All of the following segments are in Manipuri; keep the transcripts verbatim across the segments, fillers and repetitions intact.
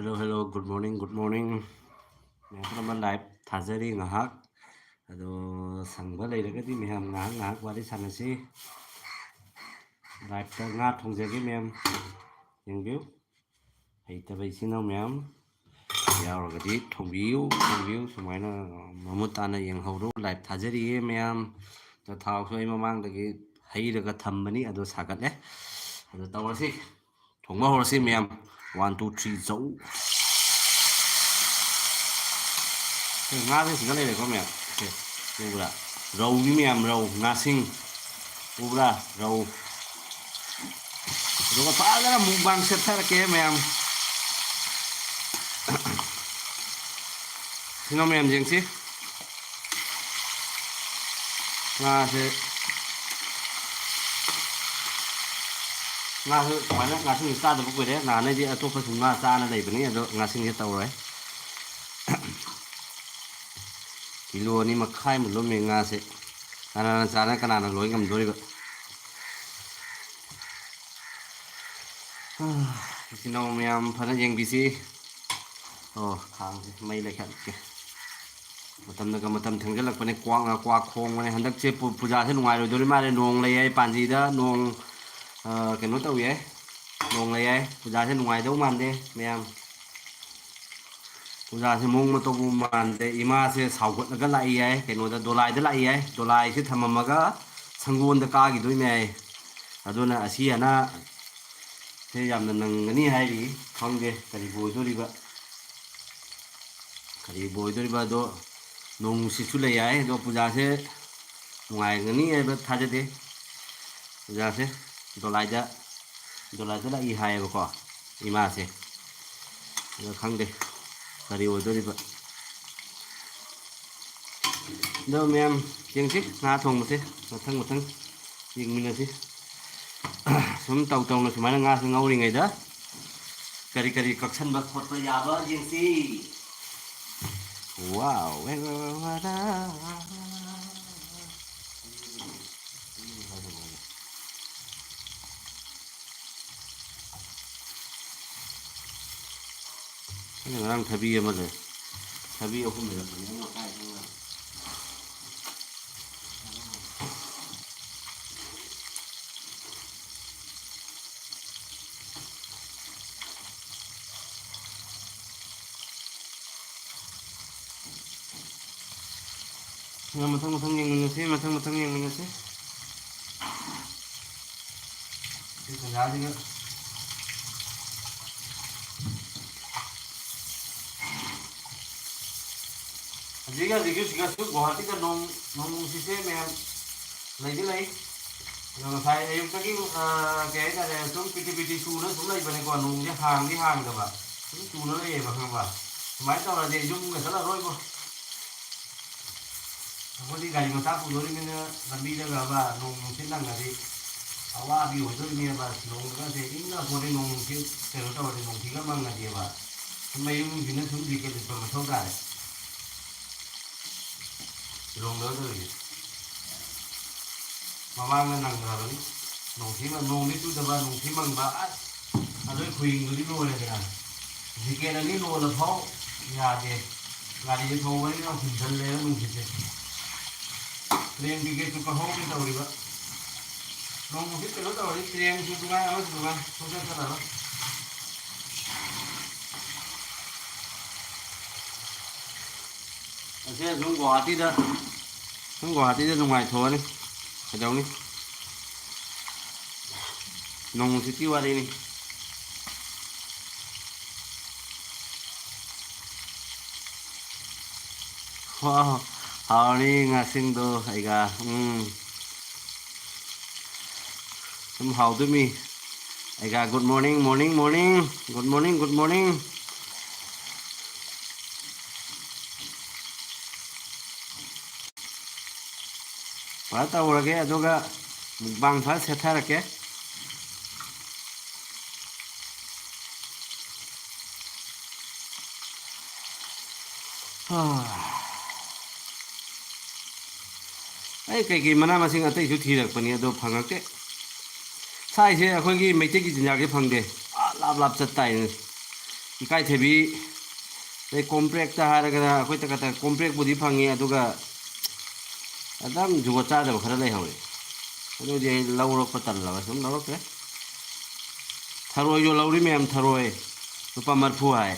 Hello, hello, good morning, good morning. ꯃꯌꯥꯝ ꯄꯨꯝꯅꯃꯛ live ꯊꯥꯖꯔꯤ ꯉꯥꯏꯍꯥꯛ꯫ ꯑꯗꯣ ꯁꯪꯕ ꯂꯩꯔꯒꯗꯤ ꯃꯌꯥꯝ ꯉꯥꯏꯍꯥꯛ ꯉꯥꯏꯍꯥꯛ ꯋꯥꯔꯤ ꯁꯥꯟꯅꯁꯤ꯫ Live-ꯇ ꯉꯥ ꯊꯣꯡꯖꯒꯦ ꯃꯌꯥꯝ, ꯌꯦꯡꯕꯤꯌꯨ꯫ ꯍꯩꯇꯕ ꯏꯆꯤꯟ ꯏꯅꯥꯎ ꯃꯌꯥꯝ ꯌꯥꯎꯔꯒꯗꯤ ꯊꯣꯡꯕꯤꯌꯨ, ꯊꯣꯡꯕꯤꯌꯨ꯫ ꯁꯨꯃꯥꯏꯅ ꯃꯃꯨꯠ ꯇꯥꯅ ꯌꯦꯡꯍꯧꯔꯣ꯫ Live ꯊꯥꯖꯔꯤꯌꯦ ꯃꯌꯥꯝ꯫ ꯑꯗꯣ ꯊꯥꯎꯁꯨ ꯑꯩ ꯃꯃꯥꯡꯗꯒꯤ ꯍꯩꯔꯒ ꯊꯝꯕꯅꯤ, ꯑꯗꯣ ꯁꯥꯒꯠꯂꯦ꯫ ꯑꯗꯣ ꯇꯧꯔꯁꯤ, ꯊꯣꯡꯕ ꯍꯧꯔꯁꯤ ꯃꯌꯥꯝ꯫ One, two, three, ꯆꯧ꯫ ꯑꯦ, ꯉꯥꯁꯦ ꯁꯤꯗ ꯂꯩꯔꯦꯀꯣ ꯃꯌꯥꯝ꯫ ꯑꯣꯀꯦ, ꯎꯕ꯭ꯔꯥ? ꯔꯧꯅꯤ ꯃꯌꯥꯝ, ꯔꯧ, ꯉꯥꯁꯤꯡ꯫ ꯎꯕ꯭ꯔꯥ? ꯔꯧ꯫ ꯑꯗꯨꯒ ꯐꯖꯅ mukbang ꯁꯦꯠꯊꯔꯛꯀꯦ ꯃꯌꯥꯝ꯫ ꯁꯤꯅ ꯃꯌꯥꯝ ꯌꯦꯡꯁꯤ꯫ ꯉꯥꯁꯦ, ꯉꯥꯁꯨ ꯁꯨꯃꯥꯏꯅ ꯉꯥꯁꯤꯡꯁꯦ ꯆꯥꯗꯕ ꯀꯨꯏꯔꯦ꯫ ꯅꯍꯥꯟꯅꯩꯗꯤ ꯑꯇꯣꯞꯄꯁꯨ ꯉꯥ ꯆꯥꯅ ꯂꯩꯕꯅꯤ, ꯑꯗꯣ ꯉꯥꯁꯤꯡꯁꯦ ꯇꯧꯔꯣꯏ꯫ ꯀꯤꯂꯣ ꯑꯅꯤ ꯃꯈꯥꯏꯃꯨꯛ ꯂꯨꯝꯃꯤ ꯉꯥꯁꯦ꯫ ꯀꯅꯥꯅ ꯆꯥꯅ ꯀꯅꯥꯅ ꯂꯣꯏ ꯉꯝꯗꯣꯔꯤꯕ? ꯏꯆꯤꯟ ꯏꯅꯥꯎ ꯃꯌꯥꯝ ꯐꯖꯅ ꯌꯦꯡꯕꯤꯁꯤ꯫ ꯑꯣ, ꯈꯥꯡꯁꯦ ꯃꯩ ꯂꯩꯈꯠꯀꯦ꯫ ꯃꯇꯝꯅꯒ ꯃꯇꯝ ꯊꯦꯡꯖꯤꯜꯂꯛꯄꯅꯦ, ꯀ꯭ꯋꯥꯛꯅ ꯀ꯭ꯋꯥꯛ ꯈꯣꯡꯕꯅꯦ꯫ ꯍꯟꯗꯛꯁꯦ ꯄꯨ-, ꯄꯨꯖꯥꯁꯦ ꯅꯨꯡꯉꯥꯏꯔꯣꯏꯗꯣꯔꯤ ꯃꯥꯜꯂꯦ꯫ ꯅꯣꯡ ꯂꯩ ꯍꯥꯏ, ꯄꯥꯟꯖꯤꯗ ꯅꯣꯡ, ꯑ, ꯀꯩꯅꯣ ꯇꯧꯏ ꯍꯥꯏ, ꯅꯣꯡ ꯂꯩ ꯍꯥꯏ꯫ ꯄꯨꯖꯥꯁꯦ ꯅꯨꯡꯉꯥꯏꯗꯧ ꯃꯥꯟꯗꯦ ꯃꯌꯥꯝ꯫ ꯄꯨꯖꯥꯁꯦ ꯃꯑꯣꯡ ꯃꯇꯧꯕꯨ ꯃꯥꯟꯗꯦ꯫ ꯏꯃꯥꯁꯦ ꯁꯥꯎꯒꯠꯂꯒ ꯂꯥꯛꯏ ꯍꯥꯏ, ꯀꯩꯅꯣꯗ, ꯗꯣꯂꯥꯏꯗ ꯂꯥꯛꯏ ꯍꯥꯏ꯫ ꯗꯣꯂꯥꯏꯁꯦ ꯊꯝꯃꯝꯃꯒ ꯁꯪꯒꯣꯟꯗ ꯀꯥꯈꯤꯗꯣꯏꯅꯦ ꯍꯥꯏ꯫ ꯑꯗꯨꯅ ꯑꯁꯤ ꯑꯅꯥ ꯁꯦ ꯌꯥꯝꯅ ꯅꯪꯒꯅꯤ ꯍꯥꯏꯔꯤ꯫ ꯈꯪꯗꯦ ꯀꯔꯤꯕꯨ ꯑꯣꯏꯗꯣꯔꯤꯕ, ꯀꯔꯤꯕꯨ ꯑꯣꯏꯗꯣꯔꯤꯕ꯫ ꯑꯗꯣ ꯅꯣꯡ ꯅꯨꯡꯁꯤꯠꯁꯨ ꯂꯩ ꯍꯥꯏ꯫ ꯑꯗꯣ ꯄꯨꯖꯥꯁꯦ ꯅꯨꯡꯉꯥꯏꯒꯅꯤ ꯍꯥꯏꯕ ꯊꯥꯖꯗꯦ꯫ ꯄꯨꯖꯥꯁꯦ ꯗꯣꯂꯥꯏꯗ, ꯗꯣꯂꯥꯏꯗ ꯂꯥꯛꯏ ꯍꯥꯏꯌꯦꯕꯀꯣ ꯏꯃꯥꯁꯦ꯫ ꯑꯗꯣ ꯈꯪꯗꯦ ꯀꯔꯤ ꯑꯣꯏꯗꯣꯔꯤꯕ꯫ ꯑꯗꯣ ꯃꯌꯥꯝ ꯌꯦꯡꯁꯤ ꯉꯥ ꯊꯣꯡꯕꯁꯦ ꯃꯊꯪ ꯃꯊꯪ ꯌꯦꯡꯃꯤꯟꯅꯁꯤ꯫ ꯁꯨꯝ ꯇꯧ ꯇꯧꯅ ꯁꯨꯃꯥꯏꯅ ꯉꯥꯁꯦ ꯉꯧꯔꯤꯉꯩꯗ ꯀꯔꯤ ꯀꯔꯤ ꯀꯛꯁꯟꯕ ꯈꯣꯠꯄ ꯌꯥꯕ ꯌꯦꯡꯁꯤ꯫ Wow, ꯑꯩꯅ ꯉꯔꯥꯡ ꯊꯕꯤ ꯑꯃ ꯂꯩ꯫ ꯊꯕꯤ ꯑꯍꯨꯝ ꯂꯩꯔꯛꯄꯅꯦ꯫ ꯑꯩꯅ ꯀꯥꯏꯗꯩꯅꯣ? ꯁꯤꯅ ꯃꯊꯪ ꯃꯊꯪ ꯌꯦꯡꯃꯤꯟꯅꯁꯤ, ꯃꯊꯪ ꯃꯊꯪ ꯌꯦꯡꯃꯤꯟꯅꯁꯤ꯫ ꯁꯤ ꯇꯟꯖꯥꯁꯤꯗ ꯍꯧꯖꯤꯛ ꯍꯧꯖꯤꯛꯁꯨ ꯁꯤꯒꯁꯨ ꯒꯨꯋꯥꯍꯥꯇꯤꯗ ꯅꯣꯡ, ꯅꯣꯡ ꯅꯨꯡꯁꯤꯠꯁꯦ ꯃꯌꯥꯝ ꯂꯩꯗꯤ ꯂꯩ꯫ ꯑꯗꯣ ꯉꯁꯥꯏ ꯑꯌꯨꯛꯇꯒꯤ, ꯑ, ꯀꯩ ꯍꯥꯏꯇꯥꯔꯦ, ꯁꯨꯝ ꯄꯤꯇꯤ ꯄꯤꯇꯤ ꯆꯨꯅ ꯁꯨꯝ ꯂꯩꯕꯅꯤꯀꯣ, ꯅꯣꯡꯁꯦ ꯍꯥꯡꯗꯤ ꯍꯥꯡꯗꯕ, ꯁꯨꯝ ꯆꯨꯅ ꯂꯩꯌꯦꯕ, ꯈꯪꯕ꯭ꯔꯥ? ꯁꯨꯃꯥꯏꯅ ꯇꯧꯔꯗꯤ ꯌꯨꯝꯒ ꯆꯠꯂꯔꯣꯏꯕꯣ꯫ ꯑꯩꯈꯣꯏꯗꯤ ꯒꯥꯔꯤ ꯃꯆꯥ ꯄꯨꯗꯣꯔꯤꯕꯅꯤꯅ ꯂꯝꯕꯤꯗꯒꯕ ꯅꯣꯡ ꯅꯨꯡꯁꯤꯠ ꯅꯪꯉꯗꯤ ꯑꯋꯥꯕꯤ ꯑꯣꯏꯗꯣꯔꯤꯅꯦꯕ꯫ ꯁꯤꯂꯣꯡꯗꯒꯁꯦ ꯏꯪꯅ ꯄꯣꯠꯅꯤ, ꯅꯣꯡ ꯅꯨꯡꯁꯤꯠ ꯀꯩꯅꯣ ꯇꯧꯔꯗꯤ, ꯅꯣꯡꯊꯤꯒ ꯃꯪꯉꯗꯤꯕ꯫ ꯁꯨꯝ ꯃꯌꯨꯝꯁꯤꯅ ꯁꯨꯝ ꯖꯦꯀꯦꯠ ꯂꯤꯠꯄ ꯃꯊꯧ ꯇꯥꯔꯦ꯫ ꯁꯤꯂꯣꯡꯗ ꯇꯧꯔꯤꯁꯦ꯫ ꯃꯃꯥꯡꯗ ꯅꯪꯈ꯭ꯔꯕꯅꯤ꯫ ꯅꯣꯡꯊꯤ ꯃꯪ-, ꯅꯣꯡꯗꯤ ꯆꯨꯗꯕ, ꯅꯣꯡꯊꯤ ꯃꯪꯕ, ꯑꯁ, ꯑꯗꯨꯒꯤ ꯈꯨꯍꯤꯡꯗꯨꯗꯤ ꯂꯣꯏꯔꯦꯗꯅ꯫ ꯖꯦꯀꯦꯠ ꯑꯅꯤ ꯂꯣꯜꯂ ꯐꯥꯎ ꯌꯥꯗꯦ꯫ ꯒꯥꯔꯤꯁꯦ ꯊꯧꯕꯅꯤꯅ ꯍꯨꯝꯖꯜꯂꯦꯕ ꯅꯨꯡꯁꯤꯠꯁꯦ꯫ ꯇ꯭ꯔꯦꯟ ꯇꯤꯀꯦꯠꯁꯨ ꯀꯛꯍꯧꯗꯦ ꯇꯧꯔꯤꯕ꯫ ꯅꯣꯡ ꯅꯨꯡꯁꯤꯠ ꯀꯩꯅꯣ ꯇꯧꯔꯗꯤ ꯇ꯭ꯔꯦꯟꯁꯨ ꯅꯨꯡꯉꯥꯏ, ꯑꯃꯁꯨ ꯅꯨꯡꯉꯥꯏ, ꯁꯨꯡꯆꯠ ꯆꯠꯂꯔꯣꯏ꯫ ꯑꯁꯤ ꯑꯗꯨꯝ ꯒꯨꯋꯥꯍꯥꯇꯤꯗ, ꯑꯗꯨꯝ ꯒꯨꯋꯥꯍꯥꯇꯤꯗ ꯅꯨꯡꯉꯥꯏꯊꯣꯛꯑꯅꯤ꯫ ꯀꯩꯗꯧꯅꯤ? ꯅꯣꯡ ꯅꯨꯡꯁꯤꯠꯀꯤ ꯋꯥꯔꯤꯅꯤ꯫ ꯋꯥꯎ, ꯍꯥꯎꯔꯅꯤ ꯉꯥꯁꯤꯡꯗꯣ ꯑꯩꯒ꯫ ꯎꯝ꯫ ꯁꯨꯝ ꯍꯥꯎꯗꯣꯏꯃꯤ꯫ ꯑꯩꯒ good morning, morning, morning, good morning, good morning꯫ ꯐꯖ ꯇꯧꯔꯒꯦ, ꯑꯗꯨꯒ mukbang ꯐꯖ ꯁꯦꯠꯊꯔꯛꯀꯦ꯫ ꯍꯥ꯫ ꯑꯩ ꯀꯩꯀꯩ ꯃꯅꯥ ꯃꯁꯤꯡ ꯑꯇꯩꯁꯨ ꯊꯤꯔꯛꯄꯅꯤ, ꯑꯗꯣ ꯐꯪꯉꯛꯇꯦ꯫ ꯁ꯭ꯋꯥꯏꯁꯦ ꯑꯩꯈꯣꯏꯒꯤ ꯃꯩꯇꯩꯒꯤ ꯆꯤꯟꯖꯥꯛꯁꯦ ꯐꯪꯗꯦ꯫ ꯑꯥ ꯂꯥꯞ ꯂꯥꯞ ꯆꯠ ꯇꯥꯏꯅꯦ꯫ ꯏꯀꯥꯏꯊꯕꯤ, ꯑꯗꯩ ꯀꯣꯝꯄ꯭ꯔꯦꯛꯇ ꯍꯥꯏꯔꯒꯅ ꯑꯩꯈꯣꯏ ꯇꯀ ꯇꯀ ꯀꯣꯝꯄ꯭ꯔꯦꯛꯄꯨꯗꯤ ꯐꯪꯉꯤ, ꯑꯗꯨꯒ ꯑꯗꯨꯝ ꯖꯨꯒꯣꯠ ꯆꯥꯗꯕ ꯈꯔ ꯂꯩꯍꯧꯋꯦ꯫ ꯑꯗꯨꯗꯤ ꯑꯩ ꯂꯧꯔꯛꯄ ꯇꯜꯂꯕ ꯁꯨꯝ ꯂꯧꯔꯛꯇ꯭ꯔꯦ꯫ ꯊꯔꯣꯏ ꯌꯣꯜꯍꯧꯔꯤ ꯃꯌꯥꯝ, ꯊꯔꯣꯏ ꯂꯨꯄꯥ ꯃꯔꯤꯐꯨ ꯍꯥꯏ꯫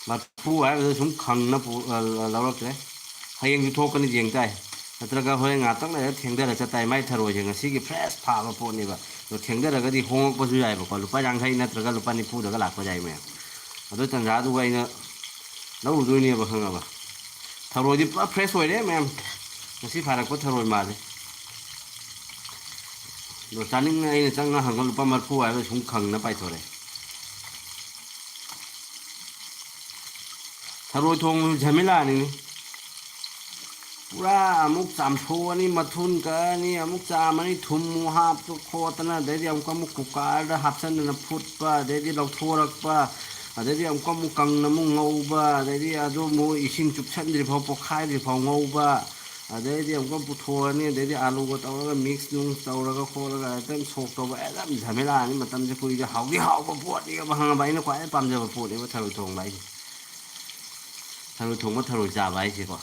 ꯃꯔꯤꯐꯨ ꯍꯥꯏꯕꯗ ꯁꯨꯝ ꯈꯪꯅ ꯄꯨ-, ꯑ, ꯂꯧꯔꯛꯇ꯭ꯔꯦ꯫ ꯍꯌꯦꯡꯁꯨ ꯊꯣꯛꯀꯅꯤ ꯌꯦꯡ ꯇꯥꯏ꯫ ꯅꯠꯇ꯭ꯔꯒ ꯍꯣꯔꯦꯟ ꯉꯥꯛꯇꯪ ꯂꯩꯔꯒ ꯊꯦꯡꯊꯔ ꯆꯠ ꯇꯥꯏ꯫ ꯃꯥꯏ ꯊꯔꯣꯏꯁꯦ ꯉꯁꯤꯒꯤ ꯐ꯭ꯔꯦꯁ ꯐꯥꯕ ꯄꯣꯠꯅꯦꯕ꯫ ꯑꯗꯣ ꯊꯦꯡꯊꯔꯒꯗꯤ ꯍꯣꯡꯉꯛꯄꯁꯨ ꯌꯥꯏꯕꯀꯣ, ꯂꯨꯄꯥ ꯌꯥꯡꯈꯩ ꯅꯠꯇ꯭ꯔꯒ ꯂꯨꯄꯥ ꯅꯤꯐꯨꯗꯒ ꯂꯥꯛꯄ ꯌꯥꯏ ꯃꯌꯥꯝ꯫ ꯑꯗꯨ ꯇꯟꯖꯥꯗꯨꯒ ꯑꯩꯅ ꯂꯧꯔꯨꯗꯣꯏꯅꯦꯕ, ꯈꯪꯉꯕ? ꯊꯔꯣꯏꯗꯤ ꯄꯨꯔꯥ ꯐ꯭ꯔꯦꯁ ꯑꯣꯏꯔꯦ ꯃꯌꯥꯝ, ꯉꯁꯤ ꯐꯥꯔꯛꯄ ꯊꯔꯣꯏ ꯃꯥꯜꯂꯦ꯫ ꯑꯗꯣ ꯆꯥꯅꯤꯡꯅ ꯑꯩꯅ ꯆꯪꯉ ꯍꯪꯉ ꯂꯨꯄꯥ ꯃꯔꯤꯐꯨ ꯍꯥꯏꯕ ꯁꯨꯝ ꯈꯪꯅ ꯄꯥꯏꯊꯣꯔꯛꯑꯦ꯫ ꯊꯔꯣꯏ ꯊꯣꯡꯕꯁꯨ ꯖꯃꯤꯂꯥꯅꯤꯅꯦ꯫ ꯄꯨꯔꯥ ꯑꯃꯨꯛ ꯆꯥꯝꯊꯣꯛꯑꯅꯤ, ꯃꯊꯨꯟ ꯀꯛꯑꯅꯤ, ꯑꯃꯨꯛ ꯆꯥꯝꯃꯅꯤ, ꯊꯨꯝ ꯑꯃꯨꯛ ꯍꯥꯞꯄ ꯈꯣꯠꯇꯅ, ꯑꯗꯩꯗꯤ ꯑꯃꯨꯛꯀ ꯑꯃꯨꯛ ꯀꯨꯀꯔꯗ ꯍꯥꯞꯆꯟꯗꯅ ꯐꯨꯠꯄ, ꯑꯗꯩꯗꯤ ꯂꯧꯊꯣꯔꯛꯄ, ꯑꯗꯩꯗꯤ ꯑꯃꯨꯛꯀ ꯑꯃꯨꯛ ꯀꯪꯅ ꯑꯃꯨꯛ ꯉꯧꯕ, ꯑꯗꯩꯗꯤ ꯑꯗꯨ ꯑꯃꯨꯛ ꯏꯁꯤꯡ ꯆꯨꯞꯁꯟꯗ꯭ꯔꯤ ꯐꯥꯎ, ꯄꯣꯈꯥꯏꯗ꯭ꯔꯤ ꯐꯥꯎ ꯉꯧꯕ, ꯑꯗꯩꯗꯤ ꯑꯃꯨꯛꯀ ꯄꯨꯊꯣꯛꯑꯅꯤ, ꯑꯗꯩꯗꯤ ꯑꯥꯂꯨꯒ ꯇꯧꯔꯒ ꯃꯤꯛꯁ ꯅꯨꯡꯁ ꯇꯧꯔꯒ ꯈꯣꯠꯂꯒ ꯑꯗꯨꯝ ꯁꯣꯛ ꯇꯧꯕ, ꯑꯗꯨꯝ ꯖꯃꯦꯂꯥꯅꯤ꯫ ꯃꯇꯝꯁꯦ ꯀꯨꯏꯔꯦ, ꯍꯥꯎꯗꯤ ꯍꯥꯎꯕ ꯄꯣꯠꯅꯦꯕ, ꯈꯪꯉꯕ? ꯑꯩꯅ ꯈ꯭ꯋꯥꯏꯗꯩ ꯄꯥꯝꯖꯕ ꯄꯣꯠꯅꯦꯕ ꯊꯔꯣꯏ ꯊꯣꯡꯕ ꯍꯥꯏꯁꯦ꯫ ꯊꯔꯣꯏ ꯊꯣꯡꯕ, ꯊꯔꯣꯏ ꯆꯥꯕ ꯍꯥꯏꯁꯦꯀꯣ꯫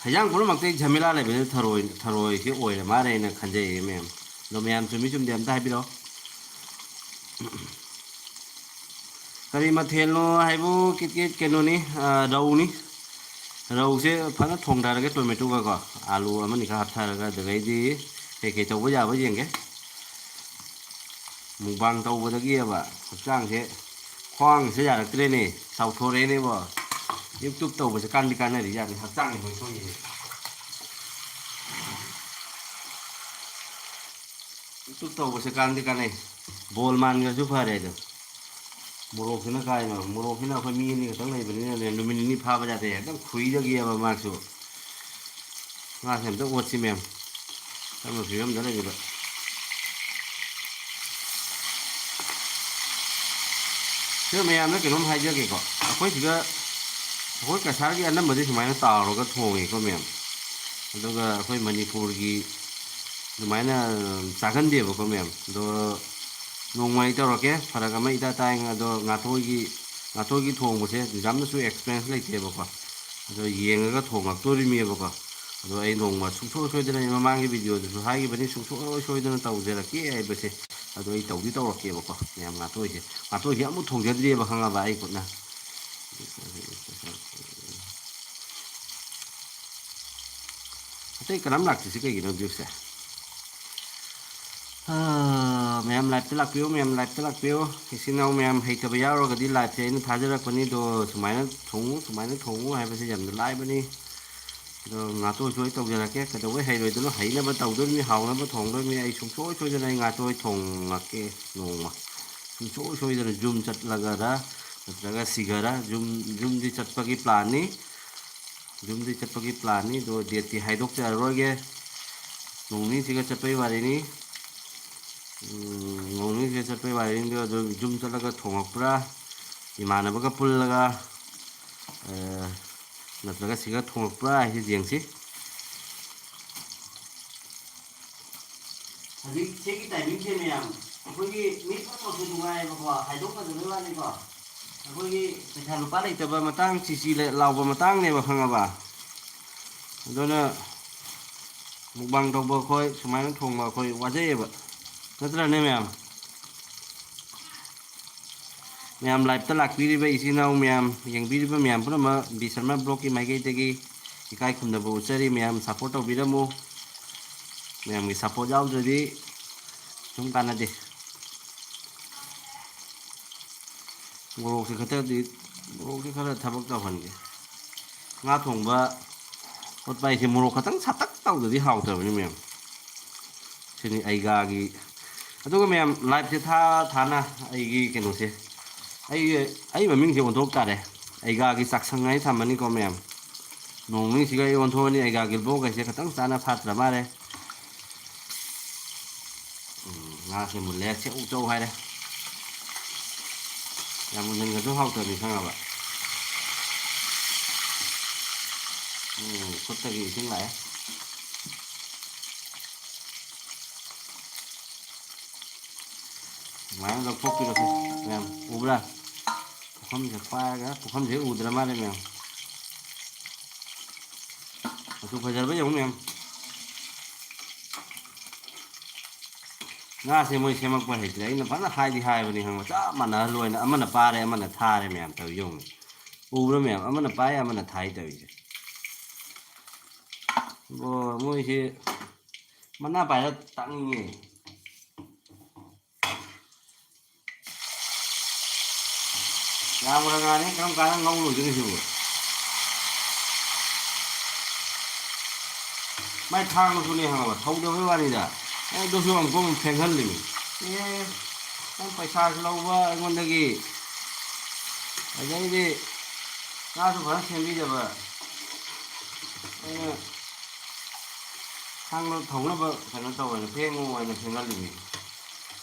ꯍꯩꯖꯥꯡ ꯄꯨꯝꯅꯃꯛꯇ ꯖꯃꯦꯂꯥ ꯂꯩꯕꯁꯦ ꯊꯔꯣꯏ, ꯊꯔꯣꯏꯁꯦ ꯑꯣꯏꯔ ꯃꯥꯜꯂꯦꯅ ꯈꯟꯖꯩꯌꯦ ꯃꯌꯥꯝ꯫ ꯑꯗꯣ ꯃꯌꯥꯝ ꯆꯨꯝꯃꯤ ꯆꯨꯝꯗꯦ ꯑꯝꯇ ꯍꯥꯏꯕꯤꯔꯛꯑꯣ꯫ ꯀꯔꯤ ꯃꯊꯦꯜꯅꯣ ꯍꯥꯏꯕꯨ, ꯀꯤꯠ ꯀꯤꯠ ꯀꯩꯅꯣꯅꯤ, ꯑ, ꯔꯧꯅꯤ꯫ ꯔꯧꯁꯦ ꯐꯖꯅ ꯊꯣꯡꯊꯔꯒ ꯇꯣꯃꯦꯇꯣꯒꯀꯣ, ꯑꯥꯂꯨ ꯑꯃꯅꯤ ꯈꯔ ꯍꯥꯞꯊꯔꯒ, ꯑꯗꯨꯗꯩꯗꯤ ꯀꯩꯀꯩ ꯇꯧꯕ ꯌꯥꯕ ꯌꯦꯡꯒꯦ꯫ ꯃꯨꯛꯕꯥꯡ ꯇꯧꯕꯗꯒꯤꯕ ꯍꯛꯆꯥꯡꯁꯦ, ꯈ꯭ꯋꯥꯡꯁꯦ ꯌꯥꯔꯛꯇ꯭ꯔꯦꯅꯦ, ꯆꯥꯎꯊꯣꯔꯛꯑꯦꯅꯦꯕꯣ꯫ YouTube ꯇꯧꯕꯁꯦ ꯀꯥꯟꯗꯤ ꯀꯥꯟꯅꯔꯤꯖꯥꯠꯅꯤ, ꯍꯛꯆꯥꯡꯁꯦ ꯅꯣꯏꯊꯣꯛꯏꯅꯦ꯫ YouTube ꯇꯧꯕꯁꯦ ꯀꯥꯟꯗꯤ ꯀꯥꯟꯅꯩ꯫ ꯕꯣꯜ ꯃꯥꯟꯈ꯭ꯔꯁꯨ ꯐꯔꯦ ꯑꯗꯣ꯫ ꯃꯣꯔꯣꯛꯁꯤꯅ ꯀꯥꯏꯅꯣ? ꯃꯣꯔꯣꯛꯁꯤꯅ ꯑꯩꯈꯣꯏ ꯃꯤ ꯑꯅꯤ ꯈꯛꯇꯪ ꯂꯩꯕꯅꯤꯅꯅꯦ, ꯅꯨꯃꯤꯠ ꯅꯤꯅꯤ ꯐꯥꯕ ꯌꯥꯗꯦ, ꯍꯦꯛꯇ ꯈꯨꯏꯗꯒꯤꯑꯕ ꯃꯥꯁꯨ꯫ ꯉꯥꯁꯦ ꯑꯝꯇ ꯑꯣꯠꯁꯤ ꯃꯌꯥꯝ꯫ ꯀꯔꯝꯕ ꯐꯤꯕꯝꯗ ꯂꯩꯔꯤꯕ? ꯁꯤꯗ ꯃꯌꯥꯝꯗ ꯀꯩꯅꯣꯝ ꯍꯥꯏꯖꯒꯦꯀꯣ꯫ ꯑꯩꯈꯣꯏ ꯁꯤꯗ, ꯑꯩꯈꯣꯏ ꯀꯁꯥꯔꯒꯤ ꯑꯅꯝꯕꯗꯤ ꯁꯨꯃꯥꯏꯅ ꯇꯥꯎꯔꯒ ꯊꯣꯡꯉꯦꯀꯣ ꯃꯌꯥꯝ꯫ ꯑꯗꯨꯒ ꯑꯩꯈꯣꯏ ꯃꯅꯤꯄꯨꯔꯒꯤ ꯑꯗꯨꯃꯥꯏꯅ ꯆꯥꯒꯟꯗꯦꯕꯀꯣ ꯃꯌꯥꯝ꯫ ꯑꯗꯣ ꯅꯣꯡꯃ ꯑꯩ ꯇꯧꯔꯛꯀꯦ, ꯐꯔꯛ ꯑꯃ ꯏꯇꯥ ꯇꯥꯏ꯫ ꯑꯗꯣ ꯉꯥꯇꯣꯏꯒꯤ, ꯉꯥꯇꯣꯏꯒꯤ ꯊꯣꯡꯕꯁꯦ ꯌꯥꯝꯅꯁꯨ experience ꯂꯩꯇꯦꯕꯀꯣ꯫ ꯑꯗꯣ ꯌꯦꯡꯉꯒ ꯊꯣꯡꯉꯛꯇꯣꯔꯤꯃꯤꯕꯀꯣ꯫ ꯑꯗꯣ ꯑꯩ ꯅꯣꯡꯃ ꯁꯨꯡꯁꯣꯏ ꯁꯣꯏꯗꯅ, ꯑꯩ ꯃꯃꯥꯡꯒꯤ video ꯗꯁꯨ ꯍꯥꯏꯈꯤꯕꯅꯤ, ꯁꯨꯡꯁꯣꯏ ꯁꯣꯏꯗꯅ ꯇꯧꯖꯔꯛꯀꯦ ꯍꯥꯏꯕꯁꯦ꯫ ꯑꯗꯣ ꯑꯩ ꯇꯧꯗꯤ ꯇꯧꯔꯛꯀꯦꯕꯀꯣ꯫ ꯃꯌꯥꯝ ꯉꯥꯇꯣꯏꯁꯦ, ꯉꯥꯇꯣꯏꯁꯦ ꯑꯃꯨꯛ ꯊꯣꯡꯖꯗ꯭ꯔꯤꯑꯕ, ꯈꯪꯉꯕ, ꯑꯩ ꯈꯨꯠꯅ꯫ ꯑꯇꯩ ꯀꯅꯥꯝ ꯂꯥꯛꯇ꯭ꯔꯤꯁꯤ ꯀꯩꯒꯤꯅꯣ, views ꯁꯦ? ꯑꯥ, ꯃꯌꯥꯝ live ꯇ ꯂꯥꯛꯄꯤꯌꯨ, ꯃꯌꯥꯝ live ꯇ ꯂꯥꯛꯄꯤꯌꯨ꯫ ꯏꯆꯤꯟ ꯏꯅꯥꯎ ꯃꯌꯥꯝ ꯍꯩꯇꯕ ꯌꯥꯎꯔꯒꯗꯤ live ꯁꯦ ꯑꯩꯅ ꯊꯥꯖꯔꯛꯄꯅꯤ꯫ ꯑꯗꯣ ꯁꯨꯃꯥꯏꯅ ꯊꯣꯡꯉꯨ, ꯁꯨꯃꯥꯏꯅ ꯊꯣꯡꯉꯨ ꯍꯥꯏꯕꯁꯦ ꯌꯥꯝꯅ ꯂꯥꯏꯕꯅꯤ꯫ ꯑꯗꯣ ꯉꯥꯇꯣꯏꯁꯨ ꯑꯩ ꯇꯧꯖꯔꯛꯀꯦ꯫ ꯀꯩꯗꯧꯕꯩ ꯍꯩꯔꯣꯏꯗꯣꯏꯅꯣ? ꯍꯩꯅꯕ ꯇꯧꯗꯣꯏꯅꯤ, ꯍꯥꯎꯅꯕ ꯊꯣꯡꯗꯣꯏꯅꯤ꯫ ꯑꯩ ꯁꯨꯡꯁꯣꯏ ꯁꯣꯏꯗꯅ ꯑꯩ ꯉꯥꯇꯣꯏ ꯊꯣꯡꯉꯛꯀꯦ ꯅꯣꯡꯃ꯫ ꯁꯨꯡꯁꯣꯏ ꯁꯣꯏꯗꯅ ꯌꯨꯝ ꯆꯠꯂꯒꯔ ꯅꯠꯇ꯭ꯔꯒ ꯁꯤꯒꯔ, ꯌꯨꯝ, ꯌꯨꯝꯗꯤ ꯆꯠꯄꯒꯤ plan ꯅꯤ꯫ ꯌꯨꯝꯗꯤ ꯆꯠꯄꯒꯤ plan ꯅꯤ꯫ ꯑꯗꯣ date ꯇꯤ ꯍꯥꯏꯗꯣꯛꯆꯔꯔꯣꯏꯒꯦ꯫ ꯅꯣꯡ ꯅꯤꯅꯤꯁꯤꯒ ꯆꯠꯄꯒꯤ ꯋꯥꯔꯤꯅꯤ꯫ ꯎꯝ, ꯅꯣꯡ ꯅꯤꯅꯤꯁꯤꯒ ꯆꯠꯄꯒꯤ ꯋꯥꯔꯤꯅꯤ꯫ ꯑꯗꯣ ꯌꯨꯝ ꯆꯠꯂꯒ ꯊꯣꯡꯉꯛꯄ꯭ꯔꯥ, ꯏꯃꯥꯟꯅꯕꯒ ꯄꯨꯜꯂꯒ, ꯑ, ꯅꯠꯇ꯭ꯔꯒ ꯁꯤꯒ ꯊꯣꯡꯉꯛꯄ꯭ꯔꯥ ꯍꯥꯏꯁꯤ ꯌꯦꯡꯁꯤ꯫ ꯍꯧꯖꯤꯛ ꯁꯤꯒꯤ timing ꯁꯦ ꯃꯌꯥꯝ, ꯑꯩꯈꯣꯏꯒꯤ ꯃꯤ ꯄꯨꯝꯅꯃꯛꯁꯨ ꯅꯨꯡꯉꯥꯏꯌꯦꯕꯀꯣ, ꯍꯥꯏꯗꯣꯛꯅꯗꯕꯩ ꯋꯥꯅꯤꯀꯣ꯫ ꯑꯩꯈꯣꯏꯒꯤ ꯄꯩꯁꯥ ꯂꯨꯄꯥ ꯂꯩꯇꯕ ꯃꯇꯥꯡ, ꯆꯤꯆꯤ ꯂꯦ-, ꯂꯥꯎꯕ ꯃꯇꯥꯡꯅꯦꯕ, ꯈꯪꯉꯕ? ꯑꯗꯨꯅ mukbang ꯇꯧꯕ ꯑꯩꯈꯣꯏ, ꯁꯨꯃꯥꯏꯅ ꯊꯣꯡꯕ ꯑꯩꯈꯣꯏ ꯋꯥꯖꯩꯌꯦꯕ, ꯅꯠꯇ꯭ꯔꯅꯦ ꯃꯌꯥꯝ? ꯃꯌꯥꯝ live ꯇ ꯂꯥꯛꯄꯤꯔꯤꯕ ꯏꯆꯤꯟ ꯏꯅꯥꯎ ꯃꯌꯥꯝ, ꯌꯦꯡꯕꯤꯔꯤꯕ ꯃꯌꯥꯝ ꯄꯨꯝꯅꯃꯛ ꯕꯤ ꯁꯔꯃ vlog ꯀꯤ ꯃꯥꯏꯀꯩꯗꯒꯤ ꯏꯀꯥꯏ ꯈꯨꯝꯅꯕ ꯎꯠꯆꯔꯤ꯫ ꯃꯌꯥꯝ support ꯇꯧꯕꯤꯔꯝꯃꯨ꯫ ꯃꯌꯥꯝꯒꯤ support ꯌꯥꯎꯗ꯭ꯔꯗꯤ ꯁꯨꯝ ꯀꯥꯟꯅꯗꯦ꯫ ꯃꯣꯔꯣꯛꯁꯦ ꯈꯛꯇꯗꯤ, ꯃꯣꯔꯣꯛꯁꯦ ꯈꯔ ꯊꯕꯛ ꯇꯧꯍꯟꯒꯦ꯫ ꯉꯥ ꯊꯣꯡꯕ ꯈꯣꯠꯄ ꯍꯥꯏꯁꯦ ꯃꯣꯔꯣꯛ ꯈꯛꯇꯪ ꯁꯥꯇꯛ ꯇꯧꯗ꯭ꯔꯗꯤ ꯍꯥꯎꯇꯕꯅꯤ ꯃꯌꯥꯝ꯫ ꯁꯤꯅꯤ ꯑꯩꯒꯥꯒꯤ꯫ ꯑꯗꯨꯒ ꯃꯌꯥꯝ, live ꯁꯦ ꯊꯥ ꯊꯥꯅ ꯑꯩꯒꯤ ꯀꯩꯅꯣꯁꯦ, ꯑꯩꯒꯤ, ꯑꯩ ꯃꯃꯤꯡꯁꯦ ꯑꯣꯟꯊꯣꯛ ꯇꯥꯔꯦ꯫ ꯑꯩꯒꯥꯒꯤ ꯆꯥꯛꯁꯪ ꯍꯥꯏꯅ ꯊꯝꯃꯅꯤꯀꯣ ꯃꯌꯥꯝ꯫ ꯅꯣꯡ ꯅꯤꯅꯤꯁꯤꯒ ꯑꯩ ꯑꯣꯟꯊꯣꯛꯑꯅꯤ꯫ ꯑꯩꯒꯥꯒꯤ vlog ꯍꯥꯏꯁꯦ ꯈꯤꯇꯪ ꯆꯥꯅ ꯐꯥꯠꯇ꯭ꯔ ꯃꯥꯜꯂꯦ꯫ ꯎꯝ, ꯉꯥꯁꯦ ꯃꯨꯜꯂꯦ, ꯁꯦꯛ ꯎꯆꯧ ꯍꯥꯏꯔꯦ꯫ ꯌꯥꯝ ꯃꯨꯟꯍꯟꯒꯁꯨ ꯍꯥꯎꯇꯕꯅꯤ, ꯈꯪꯉꯕ? ꯎꯝ, ꯈꯨꯠꯇꯒꯤ ꯏꯁꯤꯡ ꯂꯥꯛꯑꯦ꯫ ꯁꯨꯃꯥꯏꯅ ꯂꯧꯊꯣꯛꯄꯤꯔꯣ ꯃꯌꯥꯝ, ꯎꯕ꯭ꯔꯥ? ꯄꯨꯈꯝꯁꯦ ꯄꯥꯏꯔꯒ, ꯄꯨꯈꯝꯁꯦ ꯎꯗ꯭ꯔ ꯃꯥꯜꯂꯦ ꯃꯌꯥꯝ꯫ ꯃꯆꯨ ꯐꯖꯔꯕ ꯌꯦꯡꯉꯨ ꯃꯌꯥꯝ꯫ ꯉꯥꯁꯦ ꯃꯣꯏ ꯁꯦꯝꯃꯛꯄ ꯍꯩꯇ꯭ꯔꯦ꯫ ꯑꯩꯅ ꯐꯖꯅ ꯍꯥꯏꯗꯤ ꯍꯥꯏꯕꯅꯤ, ꯈꯪꯕ, ꯆꯞ ꯃꯥꯟꯅꯍꯜꯂꯣꯏꯅ꯫ ꯑꯃꯅ ꯄꯥꯔꯦ, ꯑꯃꯅ ꯊꯥꯔꯦ ꯃꯌꯥꯝ ꯇꯧꯔꯤ ꯌꯦꯡꯉꯨ꯫ ꯎꯕ꯭ꯔꯥ ꯃꯌꯥꯝ? ꯑꯃꯅ ꯄꯥꯏ, ꯑꯃꯅ ꯊꯥꯏ ꯇꯧꯔꯤꯁꯦ꯫ ꯑꯣ, ꯃꯣꯏꯁꯦ ꯃꯅꯥ ꯄꯥꯏꯔ ꯇꯥꯛꯅꯤꯡꯉꯦ꯫ ꯌꯥꯝꯈ꯭ꯔ ꯉꯥꯅꯤ, ꯀꯔꯝ ꯀꯥꯟꯗ ꯉꯧ ꯂꯣꯏꯗꯣꯏꯅꯣ ꯁꯤꯕꯨ? ꯃꯥꯏ ꯊꯥꯡꯕꯁꯨꯅꯦ ꯈꯪꯉꯕ, ꯊꯧꯗꯕꯩ ꯋꯥꯅꯤꯗ꯫ ꯑꯦ, ꯑꯗꯨꯁꯨ ꯑꯃꯨꯛ ꯑꯃꯨꯛ ꯐꯦꯡꯍꯜꯂꯤꯃꯤ꯫ ꯑꯦ, ꯅꯪ ꯄꯩꯁꯥꯁꯨ ꯂꯧꯕ ꯑꯩꯉꯣꯟꯗꯒꯤ, ꯑꯗꯩꯗꯤ ꯉꯥꯁꯨ ꯐꯖꯅ ꯁꯦꯝꯕꯤꯗꯕ꯫ ꯑꯩꯅ ꯊꯥꯡꯅ ꯊꯧꯅꯕ ꯀꯩꯅꯣ ꯇꯧꯋꯦꯅ, ꯐꯦꯡꯉꯨ ꯍꯥꯏꯅ ꯐꯦꯡꯍꯜꯂꯤꯅꯤ꯫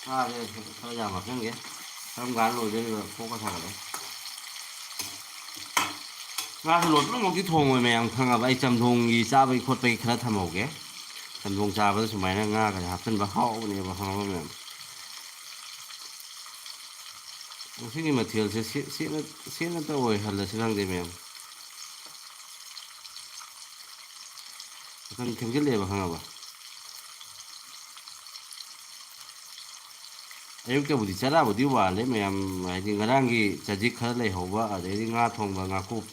ꯉꯥꯁꯦ ꯈꯔ ꯌꯥꯝ ꯍꯥꯞꯆꯤꯟꯒꯦ꯫ ꯀꯔꯝ ꯀꯥꯟꯗ ꯂꯣꯏꯗꯣꯏꯅꯣ? ꯐꯣꯛꯀ ꯁꯥꯒꯠꯂꯦ꯫ ꯉꯥꯁꯦ ꯂꯣꯏ ꯄꯨꯝꯅꯃꯛꯇꯤ ꯊꯣꯡꯉꯣꯏ ꯃꯌꯥꯝ, ꯈꯪꯉꯕ? ꯑꯩ ꯆꯝꯊꯣꯡꯒꯤ ꯆꯥꯕꯒꯤ ꯈꯣꯠꯄꯒꯤ ꯈꯔ ꯊꯝꯍꯧꯒꯦ꯫ ꯆꯝꯊꯣꯡ ꯆꯥꯕꯗ ꯁꯨꯃꯥꯏꯅ ꯉꯥꯒꯁꯦ ꯍꯥꯞꯆꯤꯟꯕ ꯍꯥꯎꯕꯅꯦꯕ, ꯈꯪꯉꯕ ꯃꯌꯥꯝ? ꯉꯁꯤꯒꯤ ꯃꯊꯦꯜꯁꯦ ꯁꯤ-, ꯁꯤꯅ, ꯁꯤꯅꯇ ꯑꯣꯏꯍꯜꯂꯁꯤ ꯈꯪꯗꯦ ꯃꯌꯥꯝ꯫ ꯃꯇꯝ ꯊꯦꯡꯖꯤꯜꯂꯛꯑꯦꯕ, ꯈꯪꯉꯕ? ꯑꯌꯨꯛꯇꯕꯨꯗꯤ ꯆꯔꯥꯕꯨꯗꯤ ꯋꯥꯜꯂꯦ ꯃꯌꯥꯝ, ꯍꯥꯏꯗꯤ ꯉꯔꯥꯡꯒꯤ ꯆꯖꯤꯛ ꯈꯔ ꯂꯩꯍꯧꯕ, ꯑꯗꯩꯗꯤ ꯉꯥ ꯊꯣꯡꯕ, ꯉꯥꯀꯨꯞ,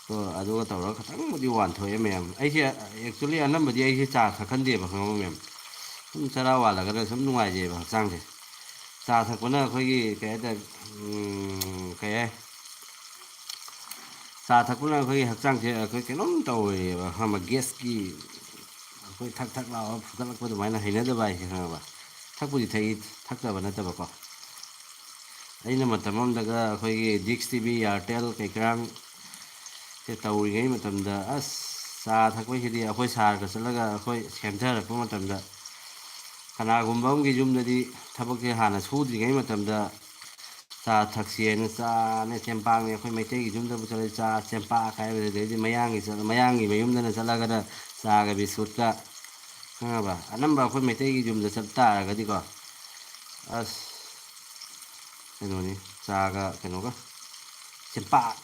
ꯀꯣ, ꯑꯗꯨꯒ ꯇꯧꯔꯒ ꯈꯇꯪꯕꯨꯗꯤ ꯋꯥꯟꯊꯣꯛꯑꯦ ꯃꯌꯥꯝ꯫ ꯑꯩꯁꯦ actually ꯑꯅꯝꯕꯗꯤ ꯑꯩꯁꯦ ꯆꯥ ꯊꯛꯀꯟꯗꯦꯕ, ꯈꯪꯉꯕ ꯃꯌꯥꯝ? ꯁꯨꯝ ꯆꯔꯥ ꯋꯥꯜꯂꯒꯅ ꯁꯨꯝ ꯅꯨꯡꯉꯥꯏꯖꯩꯑꯕ ꯍꯛꯆꯥꯡꯁꯦ꯫ ꯆꯥ ꯊꯛꯄꯅ ꯑꯩꯈꯣꯏꯒꯤ ꯀꯩ ꯍꯥꯏꯇꯥꯔꯦ, ꯎꯝ, ꯀꯩ ꯍꯥꯏ, ꯆꯥ ꯊꯛꯄꯅ ꯑꯩꯈꯣꯏꯒꯤ ꯍꯛꯆꯥꯡꯁꯦ ꯑꯩꯈꯣꯏ ꯀꯩꯅꯣꯝ ꯇꯧꯋꯦꯕ, ꯈꯪꯉꯕ? ꯒꯦꯁꯀꯤ ꯑꯩꯈꯣꯏ ꯊꯛ ꯊꯛ ꯂꯥꯎꯔ ꯐꯨꯒꯠꯂꯛꯄ ꯑꯗꯨꯃꯥꯏꯅ ꯍꯩꯅꯗꯕ ꯍꯥꯏꯁꯦ, ꯈꯪꯉꯕ? ꯊꯛꯄꯨꯗꯤ ꯊꯛꯏ, ꯊꯛꯇꯕ ꯅꯠꯇꯕꯀꯣ꯫ ꯑꯩꯅ ꯃꯇꯝ ꯑꯃꯗꯒ ꯑꯩꯈꯣꯏꯒꯤ ꯗꯤꯁ ꯇꯤ ꯚꯤ, ꯏꯌꯥꯔꯇꯦꯜ ꯀꯩꯀꯔꯥꯡ ꯁꯦ ꯇꯧꯔꯤꯉꯩ ꯃꯇꯝꯗ, ꯑꯁ, ꯆꯥ ꯊꯛꯄꯩꯁꯤꯗꯤ ꯑꯩꯈꯣꯏ ꯁꯥꯔꯒ ꯆꯠꯂꯒ ꯑꯩꯈꯣꯏ ꯁꯦꯝꯊꯔꯛꯄ ꯃꯇꯝꯗ, ꯀꯅꯥꯒꯨꯝꯕ ꯑꯃꯒꯤ ꯌꯨꯝꯗꯗꯤ ꯊꯕꯛꯁꯦ ꯍꯥꯟꯅ ꯁꯨꯗ꯭ꯔꯤꯉꯩ ꯃꯇꯝꯗ ꯆꯥ ꯊꯛꯁꯦꯅ, ꯆꯥꯅꯦ, ꯆꯦꯡꯄꯥꯛꯅꯦ, ꯑꯩꯈꯣꯏ ꯃꯩꯇꯩꯒꯤ ꯌꯨꯝꯗꯕꯨ ꯆꯠꯂꯗꯤ ꯆꯥ, ꯆꯦꯡꯄꯥꯛ ꯍꯥꯏꯕꯗ, ꯑꯗꯩꯗꯤ ꯃꯌꯥꯡꯒꯤ ꯆꯠ-, ꯃꯌꯥꯡꯒꯤ ꯃꯌꯨꯝꯗꯅ ꯆꯠꯂꯒꯅ ꯆꯥꯒ ꯕꯤꯁꯀꯨꯠꯀ, ꯈꯪꯉꯕ? ꯑꯅꯝꯕ ꯑꯩꯈꯣꯏ ꯃꯩꯇꯩꯒꯤ ꯌꯨꯝꯗ ꯆꯠ ꯇꯥꯔꯒꯗꯤꯀꯣ, ꯑꯁ, ꯀꯩꯅꯣꯅꯤ, ꯆꯥꯒ ꯀꯩꯅꯣꯒ, ꯆꯦꯡꯄꯥꯛ꯫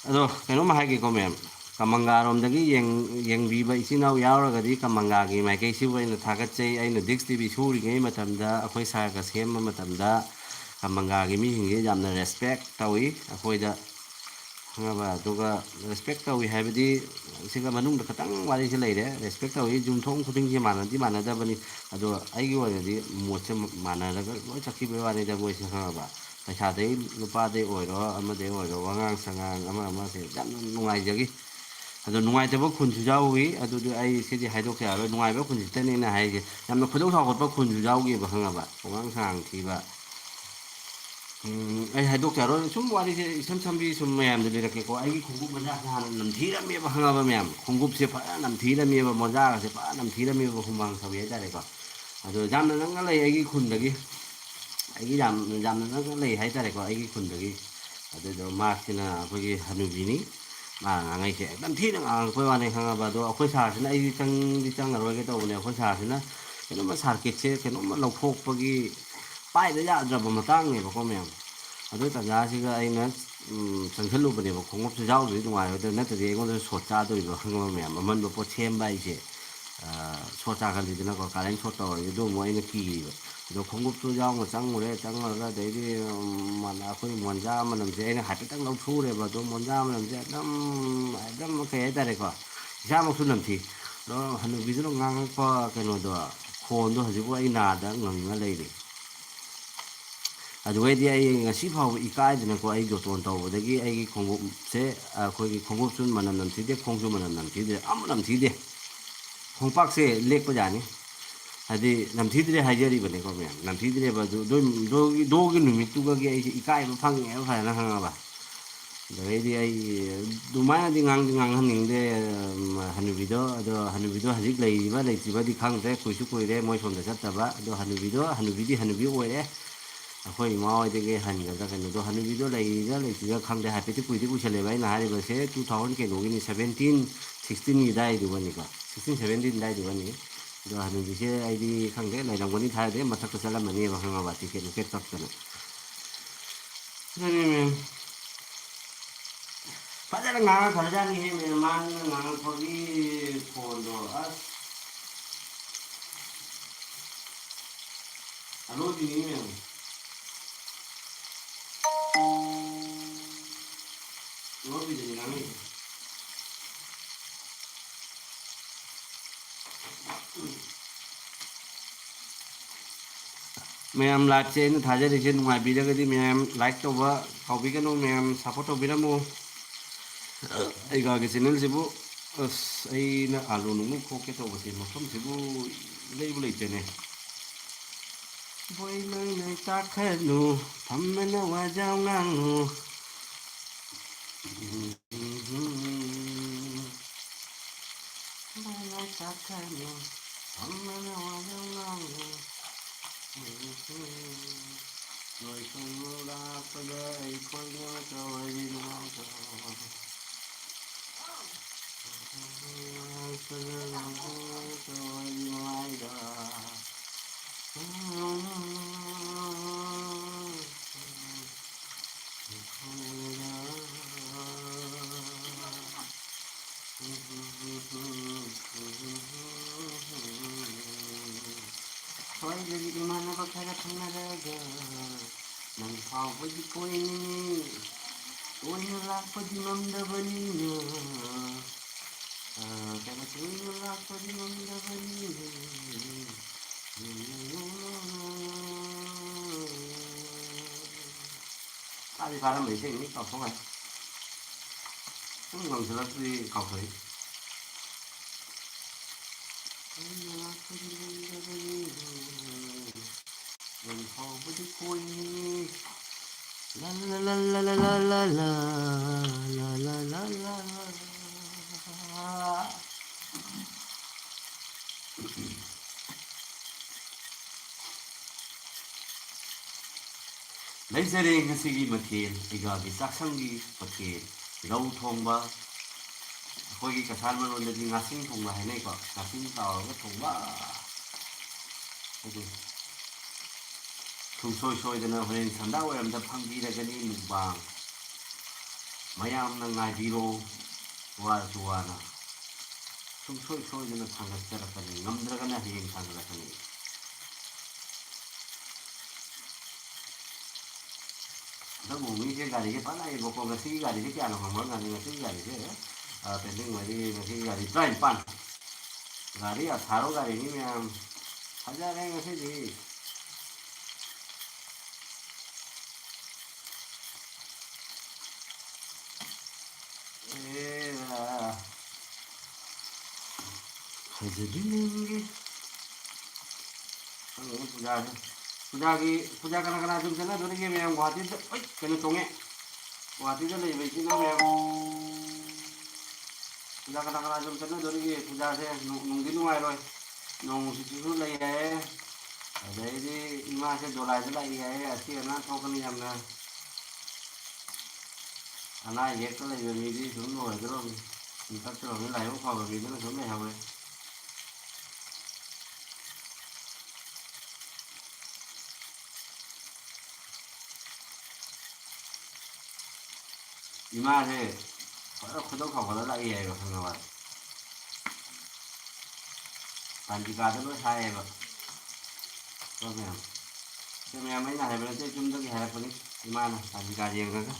ꯑꯗꯣ ꯀꯩꯅꯣꯝ ꯍꯥꯏꯒꯦꯀꯣ ꯃꯦꯝ, ꯀꯃꯪꯒꯥꯔꯣꯝꯗꯒꯤ ꯌꯦꯡ-, ꯌꯦꯡꯕꯤꯕ ꯏꯆꯤꯟ ꯏꯅꯥꯎ ꯌꯥꯎꯔꯒꯗꯤ ꯀꯃꯪꯒꯥꯒꯤ ꯃꯥꯏꯀꯩꯁꯤꯕꯨ ꯑꯩꯅ ꯊꯥꯒꯠꯆꯩ꯫ ꯑꯩꯅ ꯗꯤꯛꯁ ꯇꯤ ꯚꯤ ꯁꯨꯔꯤꯉꯩ ꯃꯇꯝꯗ, ꯑꯩꯈꯣꯏ ꯁꯥꯔꯒ ꯁꯦꯝꯕ ꯃꯇꯝꯗ ꯀꯃꯪꯒꯥꯒꯤ ꯃꯤꯁꯤꯡꯁꯦ ꯌꯥꯝꯅ ꯔꯦꯁꯄꯦꯛ ꯇꯧꯏ ꯑꯩꯈꯣꯏꯗ, ꯈꯪꯉꯕ? ꯑꯗꯨꯒ ꯔꯦꯁꯄꯦꯛ ꯇꯧꯏ ꯍꯥꯏꯕꯗꯤ ꯁꯤꯒ ꯃꯅꯨꯡꯗ ꯈꯤꯇꯪ ꯋꯥꯔꯤꯁꯦ ꯂꯩꯔꯦ꯫ ꯔꯦꯁꯄꯦꯛ ꯇꯧꯏ, ꯌꯨꯝꯊꯣꯡ ꯈꯨꯗꯤꯡꯒꯤ ꯃꯥꯟꯅꯗꯤ ꯃꯥꯟꯅꯗꯕꯅꯤ꯫ ꯑꯗꯣ ꯑꯩꯒꯤ ꯑꯣꯏꯅꯗꯤ ꯃꯣꯠꯁꯦ ꯃꯥꯟꯅꯔꯒ ꯂꯣꯏ ꯆꯠꯈꯤꯕꯒꯤ ꯋꯥꯅꯤꯗ ꯃꯣꯏꯁꯦ, ꯈꯪꯉꯕ? ꯄꯩꯁꯥꯗꯩ, ꯅꯨꯄꯥꯗꯩ ꯑꯣꯏꯔꯣ, ꯑꯃꯗꯩ ꯑꯣꯏꯔꯣ, ꯋꯥꯉꯥꯡ ꯁꯉꯥꯡ ꯑꯃ ꯑꯃꯁꯦ ꯌꯥꯝꯅ ꯅꯨꯡꯉꯥꯏꯖꯈꯤ꯫ ꯑꯗꯣ ꯅꯨꯡꯉꯥꯏꯇꯕ ꯈꯨꯟꯁꯨ ꯌꯥꯎꯏ꯫ ꯑꯗꯨꯗꯤ ꯑꯩ ꯁꯤꯗꯤ ꯍꯥꯏꯗꯣꯛꯇ ꯌꯥꯔꯣꯏ꯫ ꯅꯨꯡꯉꯥꯏꯕ ꯈꯨꯟꯁꯤꯇꯅꯦ ꯑꯩꯅ ꯍꯥꯏꯔꯤꯁꯦ꯫ ꯌꯥꯝꯅ ꯈꯣꯏꯗꯧ ꯁꯥꯎꯒꯠꯄ ꯈꯨꯟꯁꯨ ꯌꯥꯎꯈꯤꯕ, ꯈꯪꯉꯕ? ꯋꯥꯉꯥꯡ ꯁꯉꯥꯡ ꯊꯤꯕ꯫ ꯎꯝ, ꯑꯩ ꯍꯥꯏꯗꯣꯛꯇ ꯌꯥꯔꯣꯏ꯫ ꯁꯨꯝ ꯋꯥꯔꯤꯁꯦ ꯏꯁꯝ ꯁꯝꯕꯤ ꯁꯨꯝ ꯃꯌꯥꯝꯗ ꯂꯤꯔꯛꯀꯦꯀꯣ꯫ ꯑꯩꯒꯤ ꯈꯣꯡꯎꯞ ꯃꯣꯖꯥꯁꯦ ꯍꯥꯟꯅ ꯅꯝꯊꯤꯔꯝꯃꯦꯕ, ꯈꯪꯉꯕ ꯃꯌꯥꯝ? ꯈꯣꯡꯎꯞꯁꯦ ꯐꯖꯅ ꯅꯝꯊꯤꯔꯝꯃꯦꯕ, ꯃꯣꯖꯥꯒꯁꯦ ꯐꯖꯅ ꯅꯝꯊꯤꯔꯝꯃꯦꯕ, ꯍꯨꯃꯥꯡ ꯁꯧꯏ ꯍꯥꯏꯇꯥꯔꯦꯀꯣ꯫ ꯑꯗꯣ ꯌꯥꯝꯅ ꯅꯛꯅ ꯂꯩ ꯑꯩꯒꯤ ꯈꯨꯟꯗꯒꯤ꯫ ꯑꯩꯒꯤ ꯌꯥꯝ, ꯌꯥꯝꯅ ꯅꯛꯅ ꯂꯩ ꯍꯥꯏꯇꯥꯔꯦꯀꯣ ꯑꯩꯒꯤ ꯈꯨꯟꯗꯒꯤ꯫ ꯑꯗꯨꯗꯣ ꯃꯥꯁꯤꯅ ꯑꯩꯈꯣꯏꯒꯤ ꯍꯅꯨꯕꯤꯅꯤ꯫ ꯃꯥꯅ ꯉꯥꯡꯉꯛꯏꯁꯦ ꯌꯥꯝ ꯊꯤꯅ ꯉꯥꯡꯉꯛꯄꯩ ꯋꯥꯅꯤ, ꯈꯪꯉꯕ? ꯑꯗꯣ ꯑꯩꯈꯣꯏ ꯁꯥꯔꯁꯤꯅ ꯑꯩꯗꯤ ꯆꯪꯗꯤ ꯆꯪꯉꯔꯣꯏꯒꯦ ꯇꯧꯕꯅꯦ꯫ ꯑꯩꯈꯣꯏ ꯁꯥꯔꯁꯤꯅ ꯀꯩꯅꯣꯝꯃ ꯁꯥꯔꯀꯤꯠꯁꯦ ꯀꯩꯅꯣꯝꯃ ꯂꯧꯊꯣꯛꯄꯒꯤ ꯄꯥꯏꯗ ꯌꯥꯗ꯭ꯔꯕ ꯃꯇꯥꯡꯅꯦꯕꯀꯣ ꯃꯌꯥꯝ꯫ ꯑꯗꯨ ꯇꯥꯟꯖꯥꯁꯤꯒ ꯑꯩꯅ, ꯎꯝ, ꯆꯪꯁꯤꯜꯂꯨꯕꯅꯦꯕ꯫ ꯈꯣꯡꯎꯞꯁꯦ ꯌꯥꯎꯗ꯭ꯔꯗꯤ ꯅꯨꯡꯉꯥꯏꯔꯣꯏꯗ꯭ꯔꯥ, ꯅꯠꯇ꯭ꯔꯗꯤ ꯑꯩꯉꯣꯟꯗ ꯁꯣꯠ ꯆꯥꯗꯣꯔꯤꯕ, ꯈꯪꯉꯕ ꯃꯌꯥꯝ? ꯑꯃꯟꯕ ꯄꯣꯠ ꯁꯦꯝꯕ ꯍꯥꯏꯁꯦ, ꯑ, ꯁꯣꯠ ꯆꯥꯒꯜꯂꯤꯗꯅꯀꯣ, ꯀꯥꯔꯦꯟ ꯁꯣꯠ ꯇꯧꯔꯗꯤ꯫ ꯑꯗꯨ ꯑꯃꯨꯛ ꯑꯩꯅ ꯀꯤꯔꯤꯕ꯫ ꯑꯗꯣ ꯈꯣꯡꯎꯞꯇꯨ ꯌꯥꯎꯅ ꯆꯪꯉꯨꯔꯦ, ꯆꯪꯉꯨꯔꯒ ꯑꯗꯩꯗꯤ, ꯎꯝ, ꯃꯅ-, ꯑꯩꯈꯣꯏ ꯃꯣꯟꯖꯥ ꯃꯅꯝꯁꯦ ꯑꯩꯅ ꯍꯥꯏꯐꯦꯠꯇꯪ ꯂꯧꯊꯣꯛꯎꯔꯦꯕ꯫ ꯑꯗꯣ ꯃꯣꯟꯖꯥ ꯃꯅꯝꯁꯦ ꯑꯗꯨꯝ, ꯑꯗꯨꯝ ꯀꯩ ꯍꯥꯏꯇꯥꯔꯦꯀꯣ, ꯏꯁꯥꯃꯛꯁꯨ ꯅꯝꯊꯤ꯫ ꯑꯗꯣ ꯍꯅꯨꯕꯤꯗꯨꯅ ꯉꯥꯡꯉꯛꯄ ꯀꯩꯅꯣꯗꯣ, ꯈꯣꯟꯗꯣ ꯍꯧꯖꯤꯛꯐꯥꯎ ꯑꯩ ꯅꯥꯗ ꯉꯪꯉ ꯂꯩꯔꯤ꯫ ꯑꯗꯨꯒꯩꯗꯤ ꯑꯩ ꯉꯁꯤ ꯐꯥꯎꯕ ꯏꯀꯥꯏꯗꯅꯀꯣ, ꯑꯩ ꯖꯣꯇꯣꯟ ꯇꯧꯕꯗꯒꯤ ꯑꯩꯒꯤ ꯈꯣꯡꯎꯞꯁꯦ, ꯑꯩꯈꯣꯏꯒꯤ ꯈꯣꯡꯎꯞꯁꯨ ꯃꯅꯝ ꯅꯝꯊꯤꯗꯦ, ꯈꯣꯡꯁꯨ ꯃꯅꯝ ꯅꯝꯊꯤꯗꯦ, ꯑꯃ ꯅꯝꯊꯤꯗꯦ꯫ ꯈꯣꯡꯄꯥꯛꯁꯦ ꯂꯦꯛꯄ ꯌꯥꯅꯤ꯫ ꯍꯥꯏꯗꯤ ꯅꯝꯊꯤꯗ꯭ꯔꯦ ꯍꯥꯏꯖꯔꯤꯕꯅꯤꯀꯣ ꯃꯌꯥꯝ, ꯅꯝꯊꯤꯗ꯭ꯔꯦꯕ꯫ ꯑꯗꯨ ꯗꯣ-, ꯗꯣꯒꯤ, ꯗꯣꯒꯤ ꯅꯨꯃꯤꯠꯇꯨꯒꯒꯤ ꯑꯩꯁꯦ ꯏꯀꯥꯏꯕ ꯐꯪꯉꯦꯕ ꯐꯖꯅ, ꯈꯪꯉꯕ? ꯑꯗꯩꯗꯤ ꯑꯩ ꯑꯗꯨꯃꯥꯏꯅꯗꯤ ꯉꯥꯡꯗꯤ ꯉꯥꯡꯍꯟꯅꯤꯡꯗꯦ, ꯎꯝ, ꯍꯅꯨꯕꯤꯗꯣ꯫ ꯑꯗꯣ ꯍꯅꯨꯕꯤꯗꯣ ꯍꯧꯖꯤꯛ ꯂꯩꯔꯤꯕ ꯂꯩꯇ꯭ꯔꯤꯕꯗꯤ ꯈꯪꯗ꯭ꯔꯦ, ꯀꯨꯏꯁꯨ ꯀꯨꯏꯔꯦ ꯃꯣꯏ ꯁꯣꯝꯗ ꯆꯠꯇꯕ꯫ ꯑꯗꯣ ꯍꯅꯨꯕꯤꯗꯣ, ꯍꯅꯨꯕꯤꯗꯤ ꯍꯅꯨꯕꯤ ꯑꯣꯏꯔꯦ, ꯑꯩꯈꯣꯏ ꯏꯃꯥ ꯍꯣꯏꯗꯒꯤ ꯍꯟꯒꯗ꯭ꯔꯥ ꯀꯩꯅꯣꯗꯣ꯫ ꯍꯅꯨꯕꯤꯗꯣ ꯂꯩꯔꯤꯔ ꯂꯩꯇ꯭ꯔꯤꯔ ꯈꯪꯗꯦ, ꯍꯥꯏꯐꯦꯠꯇꯤ ꯀꯨꯏꯗꯤ ꯀꯨꯏꯁꯜꯂꯦꯕ꯫ ꯑꯩꯅ ꯍꯥꯏꯔꯤꯕꯁꯦ two thousand ꯀꯩꯅꯣꯒꯤꯅꯤ, seventeen sixteenꯒꯤ ꯑꯗꯥꯏꯗꯨꯒꯅꯤꯀꯣ, sixteen seventeen ꯑꯗꯥꯏꯗꯨꯒꯅꯤ꯫ ꯑꯗꯣ ꯍꯅꯨꯕꯤꯁꯦ ꯑꯩꯗꯤ ꯈꯪꯗꯦ, ꯂꯩꯔꯝꯒꯅꯤ ꯊꯥꯖꯗꯦ, ꯃꯊꯛꯇ ꯆꯠꯂꯝꯃꯅꯦꯕ, ꯈꯪꯉꯕ? ꯇꯤꯀꯦꯠ ꯅꯨꯀꯦꯠ ꯀꯛꯇꯅ꯫ ꯑꯗꯨꯅꯤ ꯃꯦꯝ꯫ ꯐꯖꯅ ꯉꯥꯡꯉꯛꯈ꯭ꯔꯖꯥꯠꯅꯤꯍꯦ ꯃꯦꯝ, ꯃꯥꯅ ꯉꯥꯡꯉꯛꯄꯒꯤ ꯈꯣꯟꯗꯣ, ꯑꯁ꯫ ꯑꯔꯣꯏꯕꯤꯅꯤ ꯃꯦꯝ꯫ ꯑꯔꯣꯏꯕꯤꯗꯅꯤ ꯉꯥꯡꯉꯛꯏꯁꯦ꯫ ꯃꯌꯥꯝ ꯂꯥꯏꯚꯁꯦ ꯑꯩꯅ ꯊꯥꯖꯔꯤꯁꯦ ꯅꯨꯡꯉꯥꯏꯕꯤꯔꯒꯗꯤ ꯃꯌꯥꯝ ꯂꯥꯏꯛ ꯇꯧꯕ ꯀꯥꯎꯕꯤꯒꯅꯨ, ꯃꯌꯥꯝ ꯁꯞꯄꯣꯔꯠ ꯇꯧꯕꯤꯔꯝꯃꯨ꯫ ꯑꯩꯒꯥꯒꯤ ꯆꯦꯅꯦꯜꯁꯤꯕꯨ, ꯑꯁ, ꯑꯩꯅ ꯑꯥꯂꯨ ꯅꯨꯡꯂꯨ ꯈꯣꯛꯀꯦ ꯇꯧꯕꯁꯦ ꯃꯐꯝꯁꯤꯕꯨ ꯏꯂꯩꯕꯨ ꯂꯩꯇꯦꯅꯦ꯫ ꯕꯣꯏ ꯅꯣꯏ ꯅꯣꯏ ꯇꯥꯛꯈꯅꯨ, ꯐꯝꯃꯅ ꯋꯥꯖꯥꯎ ꯉꯥꯡꯉꯨ꯫ ꯕꯣꯏ ꯅꯣꯏ ꯇꯥꯛꯈꯅꯨ, ꯐꯝꯃꯅ ꯋꯥꯖꯥꯎ ꯉꯥꯡꯉꯨ꯫ ꯅꯣꯏ ꯁꯨꯝ ꯂꯥꯛꯄꯗ ꯑꯩꯈꯣꯏꯅ ꯇꯧꯔꯗꯤ ꯅꯨꯡꯉꯥꯏꯇ꯭ꯔꯣ? ꯁ꯭ꯋꯥꯏꯗꯒꯤ ꯏꯃꯥꯟꯅꯕ ꯈꯔ ꯐꯪꯅꯔꯒ ꯅꯪ ꯐꯥꯎꯕꯗꯤ ꯀꯣꯏꯅꯤꯡꯉꯤ, ꯇꯣꯏꯅ ꯂꯥꯛꯄꯗꯤ ꯉꯝꯗꯕꯅꯤꯅ, ꯑ, ꯀꯩꯅꯣ, ꯇꯣꯏꯅ ꯂꯥꯛꯄꯗꯤ ꯉꯝꯗꯕꯅꯤꯅ꯫ ꯐꯥꯗꯤ ꯐꯥꯔꯝꯕ ꯏꯁꯩꯅꯤ, ꯀꯥꯎꯊꯣꯛꯈ꯭ꯔꯦ꯫ ꯁꯨꯝ ꯉꯪꯁꯤꯜꯂꯛꯇ꯭ꯔꯗꯤ ꯀꯥꯎꯊꯣꯛꯏ꯫ ꯇꯣꯏꯅ ꯂꯥꯛꯄꯗꯤ ꯉꯝꯗꯕꯅꯤꯅ꯫ ꯅꯪ ꯐꯥꯎꯕꯗꯤ ꯀꯣꯏꯅꯤꯡꯉꯤ꯫ ꯂꯥ ꯂꯥ ꯂꯥ ꯂꯥ꯫ ꯂꯩꯖꯔꯦ ꯉꯁꯤꯒꯤ ꯃꯊꯦꯜ, ꯑꯩꯒꯥꯒꯤ ꯆꯥꯛꯁꯪꯒꯤ ꯃꯊꯦꯜ, ꯔꯧ ꯊꯣꯡꯕ, ꯑꯩꯈꯣꯏꯒꯤ ꯀꯁꯥꯔ ꯃꯔꯣꯟꯗꯗꯤ ꯉꯥꯁꯤꯡ ꯊꯣꯡꯕ ꯍꯥꯏꯅꯩꯀꯣ, ꯉꯥꯁꯤꯡ ꯇꯥꯎꯔꯒ ꯊꯣꯡꯕ꯫ ꯑꯗꯨ ꯁꯨꯡꯁꯣꯏ ꯁꯣꯏꯗꯅ ꯍꯣꯔꯦꯟ ꯁꯟꯗꯥ ꯋꯥꯏꯔꯝꯗ ꯐꯝꯕꯤꯔꯒꯅꯤ ꯃꯨꯛꯕꯥꯡ꯫ ꯃꯌꯥꯝꯅ ꯉꯥꯏꯕꯤꯔꯣ, ꯋꯥꯔꯁꯨ ꯋꯥꯅ꯫ ꯁꯨꯡꯁꯣꯏ ꯁꯣꯏꯗꯅ ꯊꯥꯡꯒꯠꯆꯔꯛꯀꯅꯤ, ꯉꯝꯗ꯭ꯔꯒꯅ ꯍꯌꯦꯡ ꯊꯥꯡꯒꯠꯂꯛꯀꯅꯤ꯫ ꯍꯟꯗꯛ ꯃꯣꯃꯤꯁꯦ ꯒꯥꯔꯤꯁꯦ ꯐꯖꯅ ꯂꯥꯛꯑꯦꯕꯀꯣ꯫ ꯉꯁꯤꯒꯤ ꯒꯥꯔꯤꯁꯦ ꯀꯌꯥꯅꯣ ꯈꯪꯕ꯭ꯔꯥ? ꯉꯁꯤ, ꯉꯁꯤꯒꯤ ꯒꯥꯔꯤꯁꯦ, ꯑ, ꯄꯦꯟꯗꯤꯡ ꯑꯣꯏꯔꯤ꯫ ꯉꯁꯤꯒꯤ ꯒꯥꯔꯤ ꯇꯔꯥꯅꯤꯄꯥꯟ꯫ ꯒꯥꯔꯤ ꯑꯊꯥꯔꯣ ꯒꯥꯔꯤꯅꯤ ꯃꯌꯥꯝ꯫ ꯐꯖꯔꯦ ꯉꯁꯤꯗꯤ꯫ ꯑꯦꯔꯥ꯫ ꯐꯖꯕꯤ ꯅꯪꯒꯤ꯫ ꯈꯪꯗꯦꯅꯦ ꯄꯨꯖꯥꯁꯦ꯫ ꯄꯨꯖꯥꯒꯤ, ꯄꯨꯖꯥ ꯀꯅꯥ ꯀꯅꯥ ꯑꯗꯨꯝ ꯆꯠꯅꯗꯣꯔꯤꯒꯦ ꯃꯌꯥꯝ ꯒꯨꯍꯥꯇꯤꯗ? ꯑꯩ, ꯀꯩꯅꯣ ꯇꯣꯡꯉꯦ꯫ ꯒꯨꯍꯥꯇꯤꯗ ꯂꯩꯕ ꯏꯆꯤꯟ ꯏꯅꯥꯎ ꯃꯌꯥꯝ꯫ ꯄꯨꯖꯥ ꯀꯅꯥ ꯀꯅꯥ ꯑꯗꯨꯝ ꯆꯠꯅꯗꯣꯔꯤꯒꯦ? ꯄꯨꯖꯥꯁꯦ ꯅꯨꯡ-, ꯅꯨꯡꯗꯤ ꯅꯨꯡꯉꯥꯏꯔꯣꯏ꯫ ꯅꯣꯡ ꯅꯨꯡꯁꯤꯠꯁꯤꯁꯨ ꯂꯩ ꯍꯥꯏꯌꯦ꯫ ꯑꯗꯩꯗꯤ ꯏꯃꯥꯁꯦ ꯗꯣꯂꯥꯏꯗ ꯂꯥꯛꯏ ꯍꯥꯏꯌꯦ꯫ ꯑꯁꯤ ꯑꯅꯥ ꯊꯣꯛꯀꯅꯤ ꯌꯥꯝꯅ꯫ ꯑꯅꯥ ꯑꯌꯦꯛꯇ ꯂꯩꯕ ꯃꯤꯗꯤ ꯁꯨꯝ ꯂꯣꯏꯗꯣꯔꯕꯅꯤ꯫ ꯃꯤꯀꯞ ꯊꯣꯛꯂꯛꯑꯕꯅꯤ꯫ ꯂꯥꯏꯕꯛ ꯐꯕ ꯃꯤꯗꯨꯅ ꯁꯨꯝ ꯂꯩꯍꯧꯔꯦ꯫ ꯏꯃꯥꯁꯦ ꯐꯖꯅ ꯈꯣꯏꯗꯧ ꯁꯥꯎꯒꯠꯂ ꯂꯥꯛꯏ ꯍꯥꯏꯕ, ꯈꯪꯉꯕ? ꯄꯥꯟꯖꯤꯀꯥꯗ ꯂꯣꯏ ꯍꯥꯏꯌꯦꯕ꯫ ꯁꯣ ꯃꯌꯥꯝ, ꯁꯤ ꯃꯌꯥꯝ ꯑꯩꯅ ꯍꯥꯏꯕ ꯅꯠꯇꯦ, ꯌꯨꯝꯗꯒꯤ ꯍꯥꯏꯔꯛꯄꯅꯤ꯫ ꯏꯃꯥꯅ ꯄꯥꯟꯖꯤꯀꯥ ꯌꯦꯡꯉꯒ꯫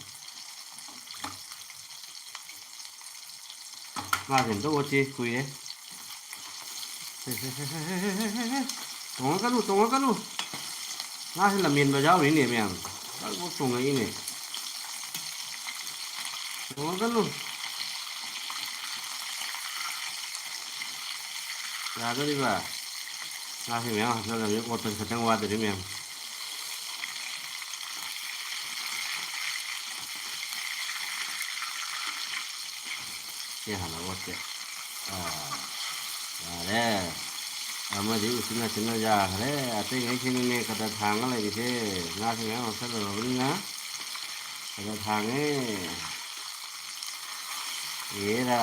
ꯉꯥꯁꯦ ꯑꯝꯇ ꯑꯣꯠꯁꯤ ꯀꯨꯏꯔꯦ꯫ ꯍꯦ, ꯍꯦ, ꯍꯦ, ꯍꯦ, ꯍꯦ, ꯍꯦ, ꯍꯦ, ꯍꯦ, ꯍꯦ꯫ ꯇꯣꯡꯉꯛꯀꯅꯨ, ꯇꯣꯡꯉꯛꯀꯅꯨ꯫ ꯉꯥꯁꯦ ꯂꯝꯍꯦꯟꯕ ꯌꯥꯎꯔꯤꯅꯦ ꯃꯌꯥꯝ꯫ ꯄꯪꯇꯣꯡ ꯇꯣꯡꯉꯛꯏꯅꯦ꯫ ꯇꯣꯡꯉꯛꯀꯅꯨ꯫ ꯌꯥꯗꯣꯔꯤꯕ? ꯉꯥꯁꯦ ꯃꯌꯥꯝ ꯍꯥꯞꯆꯜꯂꯕꯅꯤꯅ ꯑꯣꯠꯄꯁꯦ ꯈꯤꯇꯪ ꯋꯥꯗꯣꯔꯤ ꯃꯌꯥꯝ꯫ ꯁꯤ ꯍꯥꯟꯅ ꯑꯣꯠꯀꯦ꯫ ꯑꯥ, ꯌꯥꯔꯦ꯫ ꯑꯃꯗꯤ ꯎꯆꯤꯟ ꯅꯥꯆꯤꯟꯅ ꯌꯥꯈ꯭ꯔꯦ꯫ ꯑꯇꯩꯉꯩꯁꯤꯅꯅꯦ ꯀꯗꯔ ꯊꯥꯡꯉ ꯂꯩꯔꯤꯁꯦ꯫ ꯉꯥꯁꯦ ꯃꯌꯥꯝ ꯍꯥꯞꯆꯜꯂꯨꯔꯕꯅꯤꯅ ꯀꯗꯔ ꯊꯥꯡꯉꯦ꯫ ꯑꯦꯔꯥ꯫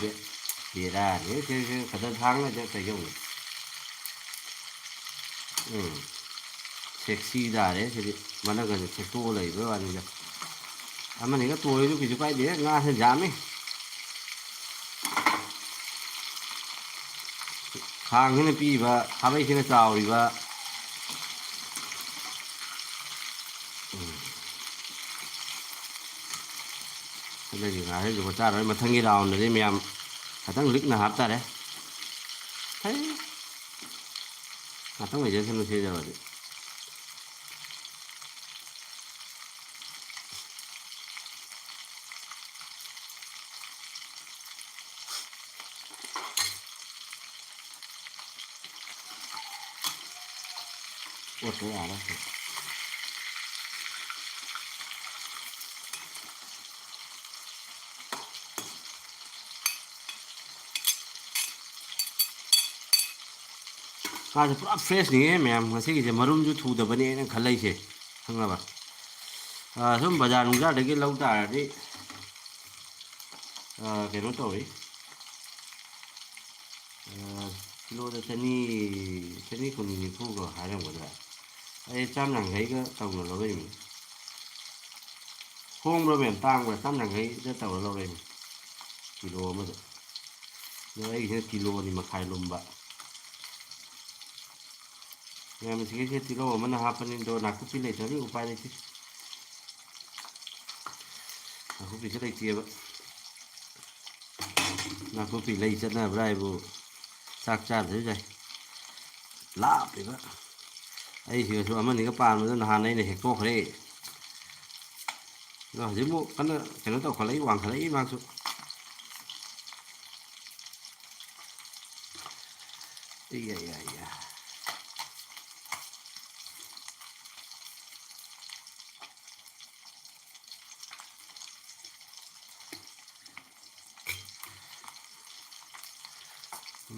ꯁꯤꯗꯤ ꯕꯦꯔꯥꯅꯤ꯫ ꯁꯤ, ꯁꯤ ꯈꯛꯇ ꯊꯥꯡꯅꯗꯦ ꯀꯩꯗꯧꯅꯤ? ꯎꯝ꯫ ꯁꯦꯛꯁꯤ ꯇꯥꯔꯦ ꯁꯤꯗꯤ꯫ ꯃꯅꯒꯟꯁꯦ ꯊꯦꯛꯇꯣꯛꯑ ꯂꯩꯕꯩ ꯋꯥꯅꯤꯗ꯫ ꯑꯃꯅꯤꯒ ꯇꯣꯏꯔꯁꯨ ꯀꯩꯁꯨ ꯀꯥꯏꯗꯦ, ꯉꯥꯁꯦ ꯌꯥꯝꯃꯤ꯫ ꯈꯥꯡꯁꯤꯅ ꯄꯤꯛꯏꯕ, ꯈꯥꯕꯩꯁꯤꯅ ꯆꯥꯎꯔꯤꯕ꯫ ꯎꯝ꯫ ꯍꯟꯗꯛꯀꯤ ꯉꯥꯁꯤꯁꯨ ꯆꯥꯔꯔꯣꯏ, ꯃꯊꯪꯒꯤ ꯔꯥꯎꯟꯗꯗꯤ ꯃꯌꯥꯝ ꯈꯤꯇꯪ ꯂꯤꯛꯅ ꯍꯥꯞꯇꯥꯔꯦ꯫ ꯍꯩ꯫ ꯉꯥꯛꯇꯪ ꯂꯩꯖꯁꯅꯨ ꯁꯤ ꯌꯧꯔꯗꯤ꯫ ꯑꯣꯠꯄ ꯌꯥꯔꯦ꯫ ꯉꯥꯁꯦ ꯄꯨꯔꯥ ꯐ꯭ꯔꯦꯁꯅꯤꯍꯦ ꯃꯌꯥꯝ, ꯉꯁꯤꯒꯤꯁꯦ ꯃꯔꯨꯝꯁꯨ ꯊꯨꯗꯕꯅꯦ ꯑꯩꯅ ꯈꯜꯂꯛꯏꯁꯦ, ꯈꯪꯉꯕ? ꯑꯥ, ꯁꯨꯝ ꯕꯖꯥꯔ ꯅꯨꯡꯖꯥꯔꯗꯒꯤ ꯂꯧ ꯇꯥꯔꯗꯤ, ꯑꯥ, ꯀꯩꯅꯣ ꯇꯧꯏ, ꯑꯥ, ꯀꯤꯂꯣꯗ ꯆꯅꯤ, ꯆꯅꯤ ꯀꯨꯟ ꯅꯤꯐꯨꯒ ꯍꯥꯏꯔꯝꯒꯗ꯭ꯔꯥ? ꯑꯩ ꯆꯥꯝ ꯌꯥꯡꯈꯩꯒ ꯇꯧꯅ ꯂꯧꯔꯛꯏꯅꯤ꯫ ꯍꯣꯡꯕ꯭ꯔꯥ ꯃꯦꯝ? ꯇꯥꯡꯕ꯭ꯔꯥ? ꯆꯥꯝ ꯌꯥꯡꯈꯩꯗ ꯇꯧꯔ ꯂꯧꯔꯛꯏꯅꯤ ꯀꯤꯂꯣ ꯑꯃꯗ꯫ ꯑꯗꯣ ꯑꯩꯒꯤꯁꯤꯅ ꯀꯤꯂꯣ ꯑꯅꯤ ꯃꯈꯥꯏ ꯂꯨꯝꯕ꯫ ꯃꯌꯥꯝ ꯁꯤꯒꯤꯁꯦ ꯇꯤꯜꯍꯧ ꯑꯃꯅ ꯍꯥꯞꯄꯅꯤ, ꯑꯗꯣ ꯅꯥꯀꯨꯞꯄꯤ ꯂꯩꯇ꯭ꯔꯗꯤ ꯎꯄꯥꯏ ꯂꯩꯇꯦ꯫ ꯅꯥꯀꯨꯞꯄꯤꯁꯦ ꯂꯩꯇꯦꯕ꯫ ꯅꯥꯀꯨꯞꯄꯤ ꯂꯩ ꯆꯠꯅꯕ꯭ꯔꯥ ꯍꯥꯏꯕꯨ ꯆꯥꯛ ꯆꯥꯗ꯭ꯔꯁꯨ ꯌꯥꯏ꯫ ꯂꯥꯞꯄꯤꯕ꯫ ꯑꯩ ꯁꯤꯗꯁꯨ ꯑꯃꯅꯤꯒ ꯄꯥꯟꯕꯗꯣ ꯅꯍꯥꯟ ꯑꯩꯅ ꯍꯦꯛꯇꯣꯛꯈ꯭ꯔꯦ꯫ ꯑꯗꯣ ꯍꯧꯖꯤꯛꯃꯨꯛ ꯀꯟꯅ ꯀꯩꯅꯣ ꯇꯧꯈꯠꯂꯛꯏ, ꯋꯥꯡꯈꯠꯂꯛꯏ ꯃꯥꯁꯨ꯫ ꯏꯌꯥ, ꯏꯌꯥ, ꯏꯌꯥ꯫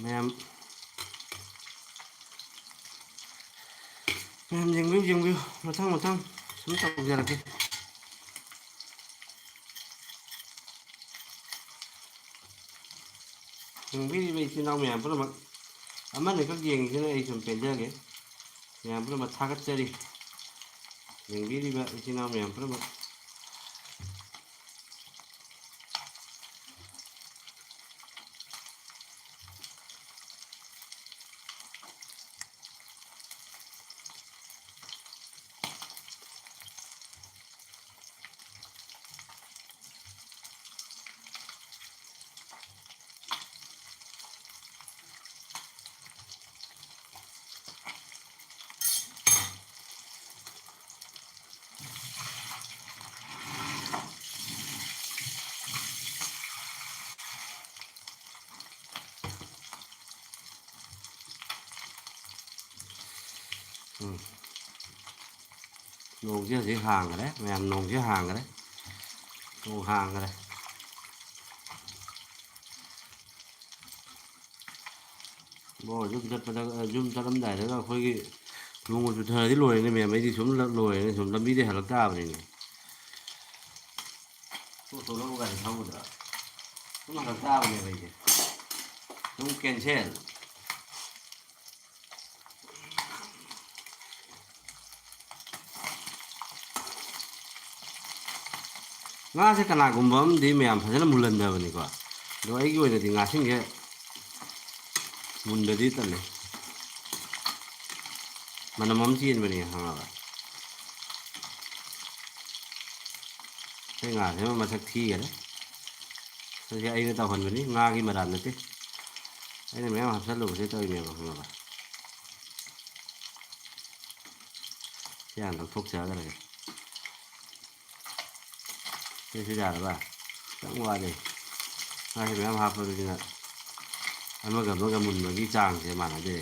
ꯃꯌꯥꯝ, ꯃꯌꯥꯝ ꯌꯦꯡꯕꯤꯌꯨ, ꯌꯦꯡꯕꯤꯌꯨ, ꯃꯊꯪ ꯃꯊꯪ ꯁꯨꯝ ꯇꯧꯖꯔꯛꯀꯦ꯫ ꯌꯦꯡꯕꯤꯔꯤꯕ ꯏꯆꯤꯟ ꯏꯅꯥꯎ ꯃꯌꯥꯝ ꯄꯨꯝꯅꯃꯛ, ꯑꯃꯅꯤꯈꯛ ꯌꯦꯡꯉꯤꯁꯤꯅ ꯑꯩ ꯁꯨꯝ ꯄꯦꯟꯖꯒꯦ꯫ ꯃꯌꯥꯝ ꯄꯨꯝꯅꯃꯛ ꯊꯥꯒꯠꯆꯔꯤ, ꯌꯦꯡꯕꯤꯔꯤꯕ ꯏꯆꯤꯟ ꯏꯅꯥꯎ ꯃꯌꯥꯝ ꯄꯨꯝꯅꯃꯛ꯫ ꯎꯝ꯫ ꯅꯣꯡꯁꯦ ꯍꯧꯖꯤꯛ ꯍꯥꯡꯈ꯭ꯔꯦ ꯃꯌꯥꯝ, ꯅꯣꯡꯁꯦ ꯍꯥꯡꯈ꯭ꯔꯦ, ꯅꯣꯡ ꯍꯥꯡꯈ꯭ꯔꯦ꯫ ꯕꯣ, ꯌꯨꯝ ꯆꯠꯄꯗ, ꯌꯨꯝ ꯆꯠꯂꯝꯗꯥꯏꯗꯒ ꯑꯩꯈꯣꯏꯒꯤ ꯅꯣꯡꯃ ꯆꯨꯊꯔꯗꯤ ꯂꯣꯏꯔꯦꯅꯦ ꯃꯌꯥꯝ, ꯑꯩꯗꯤ ꯁꯨꯝ ꯂ-, ꯂꯣꯏꯔꯦꯅꯦ, ꯁꯨꯝ ꯂꯝꯕꯤꯗꯩ ꯍꯜꯂꯛ ꯇꯥꯕꯅꯤꯅꯦ꯫ ꯇꯣ-, ꯇꯣꯂꯣ ꯒꯥꯔꯤ ꯊꯧꯕꯗ ꯁꯨꯝ ꯍꯜꯂꯛ ꯇꯥꯕꯅꯦꯕ ꯑꯩꯁꯦ꯫ ꯁꯨꯝ cancel꯫ ꯉꯥꯁꯦ ꯀꯅꯥꯒꯨꯝꯕ ꯑꯃꯗꯤ ꯃꯌꯥꯝ ꯐꯖꯅ ꯃꯨꯜꯍꯟꯗꯕꯅꯤꯀꯣ, ꯑꯗꯣ ꯑꯩꯒꯤ ꯑꯣꯏꯅꯗꯤ ꯉꯥꯁꯤꯡꯁꯦ ꯃꯨꯟꯗꯗꯤ ꯇꯜꯂꯦ, ꯃꯅꯝ ꯑꯃ ꯆꯦꯟꯕꯅꯦ ꯈꯪꯉꯕ? ꯑꯩ ꯉꯥꯁꯦ ꯑꯃ ꯃꯁꯛ ꯊꯤꯈꯔꯦ꯫ ꯁꯤꯁꯦ ꯑꯩꯅ ꯇꯧꯍꯟꯕꯅꯤ, ꯉꯥꯒꯤ ꯃꯔꯥꯜ ꯅꯠꯇꯦ꯫ ꯑꯩꯅ ꯃꯌꯥꯝ ꯍꯥꯞꯆꯜꯂꯨꯕꯁꯦ ꯇꯧꯔꯤꯅꯦꯕ, ꯈꯪꯉꯕ? ꯁꯤ ꯍꯥꯟꯅ ꯂꯧꯊꯣꯛꯆꯈ꯭ꯔꯒꯦ꯫ ꯁꯤꯁꯨ ꯌꯥꯔꯕ? ꯈꯤꯇꯪ ꯋꯥꯠꯂꯤ꯫ ꯉꯥꯁꯦ ꯃꯌꯥꯝ ꯍꯥꯞꯄꯕꯅꯤꯅ ꯑꯃꯒ ꯑꯃꯒ ꯃꯨꯟꯕꯒꯤ ꯆꯥꯡꯁꯦ ꯃꯥꯟꯅꯗꯦ꯫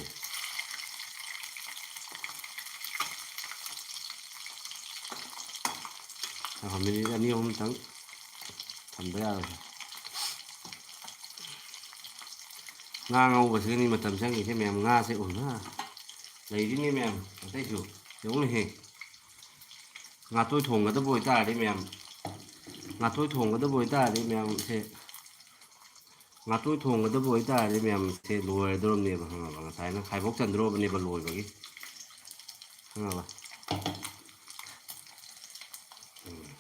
ꯑꯍꯣ, ꯃꯤꯅꯤꯠ ꯑꯅꯤ ꯑꯍꯨꯝꯇꯪ ꯊꯝꯕ ꯌꯥꯔꯣꯏ꯫ ꯉꯥ ꯉꯧꯕꯁꯤꯒꯅꯤ ꯃꯇꯝ ꯆꯪꯉꯤꯁꯦ ꯃꯌꯥꯝ꯫ ꯉꯥꯁꯦ ꯎꯅ ꯂꯩꯔꯤꯅꯤ ꯃꯌꯥꯝ꯫ ꯑꯇꯩꯁꯨ ꯌꯦꯡꯉꯨꯅꯦꯍꯦ꯫ ꯉꯥꯇꯣꯏ ꯊꯣꯡꯒꯗꯕ ꯑꯣꯏꯇꯥꯔꯗꯤ ꯃꯌꯥꯝ, ꯉꯥꯇꯣꯏ ꯊꯣꯡꯒꯗꯕ ꯑꯣꯏꯇꯥꯔꯗꯤ ꯃꯌꯥꯝꯁꯦ, ꯉꯥꯇꯣꯏ ꯊꯣꯡꯒꯗꯕ ꯑꯣꯏꯇꯥꯔꯗꯤ ꯃꯌꯥꯝꯁꯦ ꯂꯣꯏꯔꯗꯧꯔꯕꯅꯦꯕ, ꯈꯪꯉꯕ? ꯉꯁꯥꯏꯅ ꯈꯥꯏꯕꯣꯛ ꯆꯟꯗ꯭ꯔꯣꯕꯅꯦꯕ ꯂꯣꯏꯕꯒꯤ, ꯈꯪꯉꯕ? ꯎꯝ꯫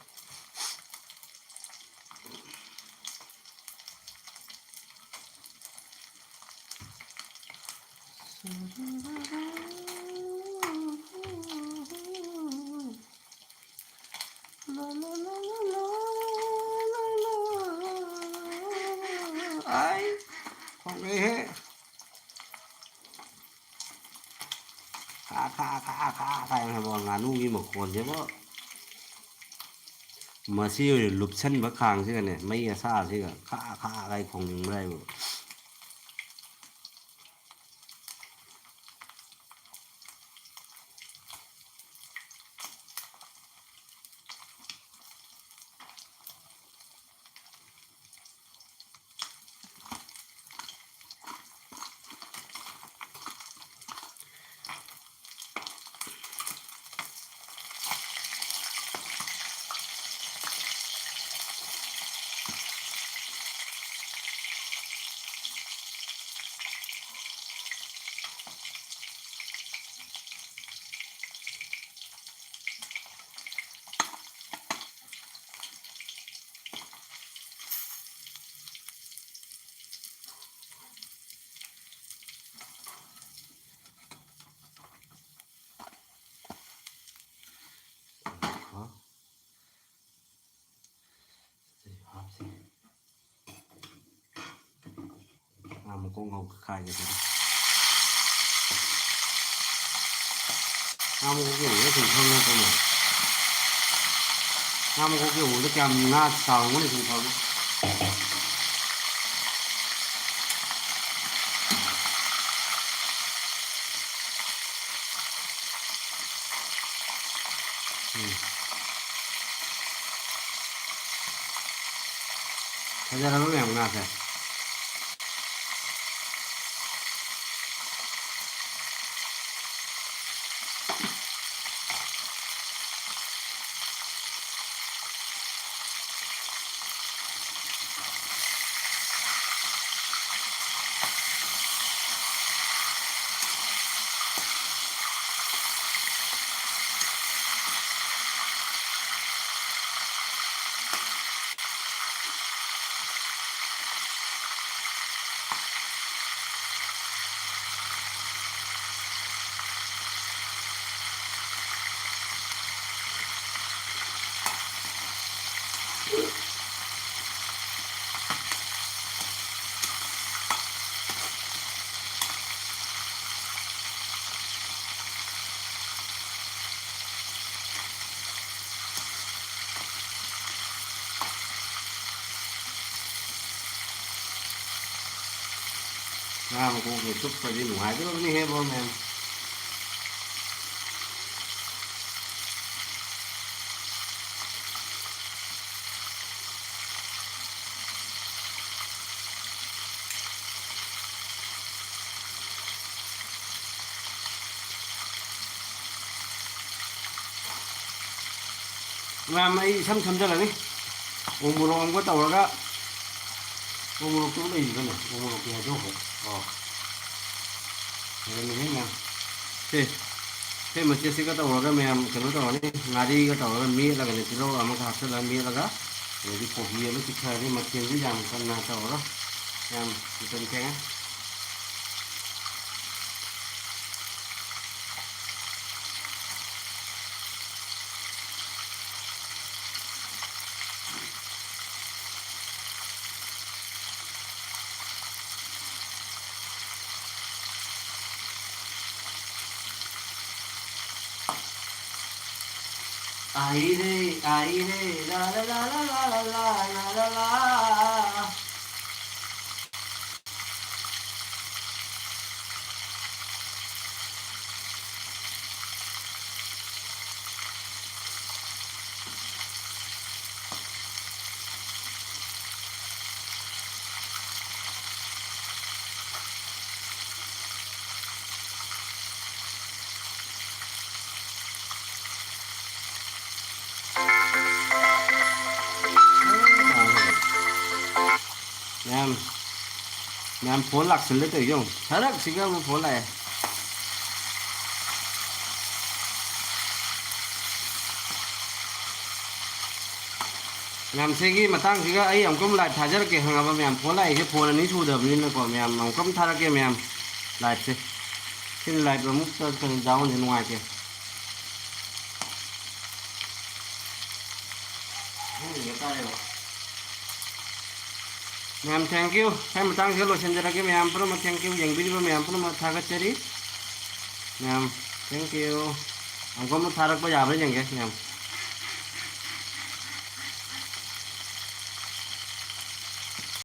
ꯑꯩ ꯈꯣꯡꯉꯦꯍꯦ꯫ ꯈꯥ, ꯈꯥ, ꯈꯥ, ꯈꯥ ꯀꯥꯏꯅ ꯍꯥꯏꯕ ꯉꯥꯅꯨꯒꯤ ꯃꯈꯣꯟꯁꯦꯕꯣ꯫ ꯃꯁꯤ ꯑꯣꯏꯅ ꯂꯨꯞꯁꯟꯕ ꯈꯥꯡꯁꯤꯒꯅꯦ, ꯃꯩ ꯑꯁꯥꯁꯤꯒ ꯈꯥ, ꯈꯥ ꯀꯥꯏ ꯈꯣꯡꯅꯤꯡꯕ꯭ꯔꯥ ꯍꯥꯏꯕ꯫ ꯍꯥꯞꯁꯦ꯫ ꯉꯥ ꯃꯀꯣꯛ ꯉꯧ ꯈꯥꯏꯒꯦ ꯁꯤꯗ꯫ ꯉꯥ ꯃꯀꯣꯛ ꯌꯧꯕꯗ ꯁꯨꯝ ꯈꯪꯉꯣ ꯀꯩꯅꯣ꯫ ꯉꯥ ꯃꯀꯣꯛ ꯌꯧꯕꯗ ꯀꯌꯥꯝ ꯉꯥ ꯆꯥꯎꯔꯝꯒꯅꯤ ꯁꯨꯝ ꯈꯪꯉꯣ꯫ ꯎꯝ꯫ ꯐꯖꯔꯕ ꯃꯌꯥꯝ ꯉꯥꯁꯦ꯫ ꯉꯥ ꯃꯀꯣꯛꯁꯦ ꯆꯨꯞꯄꯗꯤ ꯅꯨꯡꯉꯥꯏꯗꯧꯔꯕꯅꯤꯍꯦ, ꯕ꯭ꯔꯣ, ꯃꯌꯥꯝ꯫ ꯃꯌꯥꯝ, ꯑꯩ ꯏꯁꯝ ꯁꯝꯖꯜꯂꯅꯤ꯫ ꯎ ꯃꯣꯔꯣꯛ ꯑꯃꯒ ꯇꯧꯔꯒ, ꯎ ꯃꯣꯔꯣꯛꯇꯨ ꯂꯩꯔꯤꯕꯅꯦ, ꯎ ꯃꯣꯔꯣꯛꯀꯤ ꯍꯥꯏꯗꯣꯛꯈ꯭ꯔꯦ꯫ ꯑꯣ, ꯂꯩꯔꯝꯃꯤꯍꯦ ꯃꯌꯥꯝ꯫ ꯁꯦ, ꯁꯦ ꯃꯆꯦꯠꯁꯤꯒ ꯇꯧꯔꯒ ꯃꯌꯥꯝ ꯀꯩꯅꯣ ꯇꯧꯔꯅꯤ, ꯉꯥꯔꯤꯒ ꯇꯧꯔꯒ ꯃꯦꯠꯂꯒꯅꯦ, ꯇꯤꯜꯍꯧ ꯑꯃꯒ ꯍꯥꯞꯆꯤꯜꯂꯒ ꯃꯦꯠꯂꯒ, ꯑꯗꯩꯗꯤ ꯀꯣꯕꯤ ꯑꯃ ꯆꯤꯛꯊꯔꯅꯤ꯫ ꯃꯊꯦꯜꯗꯤ ꯌꯥꯝ ꯀꯟꯅ ꯇꯧꯔꯔꯣꯏ, ꯌꯥꯝ ꯃꯆꯜ ꯊꯦꯡꯉꯦ꯫ ꯑꯥꯏ ꯔꯦ, ꯑꯥꯏ ꯔꯦ, ꯂꯥ ꯂꯥ ꯂꯥ ꯂꯥ ꯂꯥ ꯂꯥ ꯂꯥ ꯂꯥ꯫ ꯃꯌꯥꯝ, ꯃꯌꯥꯝ ꯐꯣꯟ ꯂꯥꯛꯁꯜꯂꯦ ꯇꯧꯔꯤꯁꯦ ꯌꯦꯡꯉꯨ꯫ ꯊꯔꯛꯁꯤꯒ ꯑꯃꯨꯛ ꯐꯣꯟ ꯂꯥꯛꯑꯦ꯫ ꯃꯌꯥꯝ, ꯁꯤꯒꯤ ꯃꯇꯥꯡꯁꯤꯒ ꯑꯩ ꯑꯃꯨꯛꯀ ꯑꯃꯨꯛ ꯂꯥꯏꯚ ꯊꯥꯖꯔꯛꯀꯦ, ꯈꯪꯉꯕ ꯃꯌꯥꯝ? ꯐꯣꯟ ꯂꯥꯛꯏꯁꯦ ꯐꯣꯟ ꯑꯅꯤ ꯁꯨꯗꯕꯅꯤꯅꯀꯣ, ꯃꯌꯥꯝ, ꯑꯃꯨꯛꯀ ꯑꯃꯨꯛ ꯊꯥꯔꯛꯀꯦ ꯃꯌꯥꯝ, ꯂꯥꯏꯚꯁꯦ꯫ ꯁꯤꯅ ꯂꯥꯏꯚ ꯑꯃꯨꯛ ꯀꯩꯅꯣ ꯗꯥꯎꯟꯁꯦ ꯅꯨꯡꯉꯥꯏꯇꯦ꯫ ꯃꯌꯥꯝ, thank you꯫ ꯁ꯭ꯋꯥꯏ ꯃꯇꯥꯡꯁꯤꯗ ꯂꯣꯏꯁꯤꯟꯖꯔꯒꯦ꯫ ꯃꯌꯥꯝ ꯄꯨꯝꯅꯃꯛ thank you꯫ ꯌꯦꯡꯕꯤꯔꯤꯕ ꯃꯌꯥꯝ ꯄꯨꯝꯅꯃꯛ ꯊꯥꯒꯠꯆꯔꯤ꯫ ꯃꯌꯥꯝ, thank you꯫ ꯑꯃꯨꯛꯀ ꯑꯃꯨꯛ ꯊꯥꯔꯛꯄ ꯌꯥꯕ꯭ꯔꯥ ꯌꯦꯡꯒꯦ, ꯃꯌꯥꯝ꯫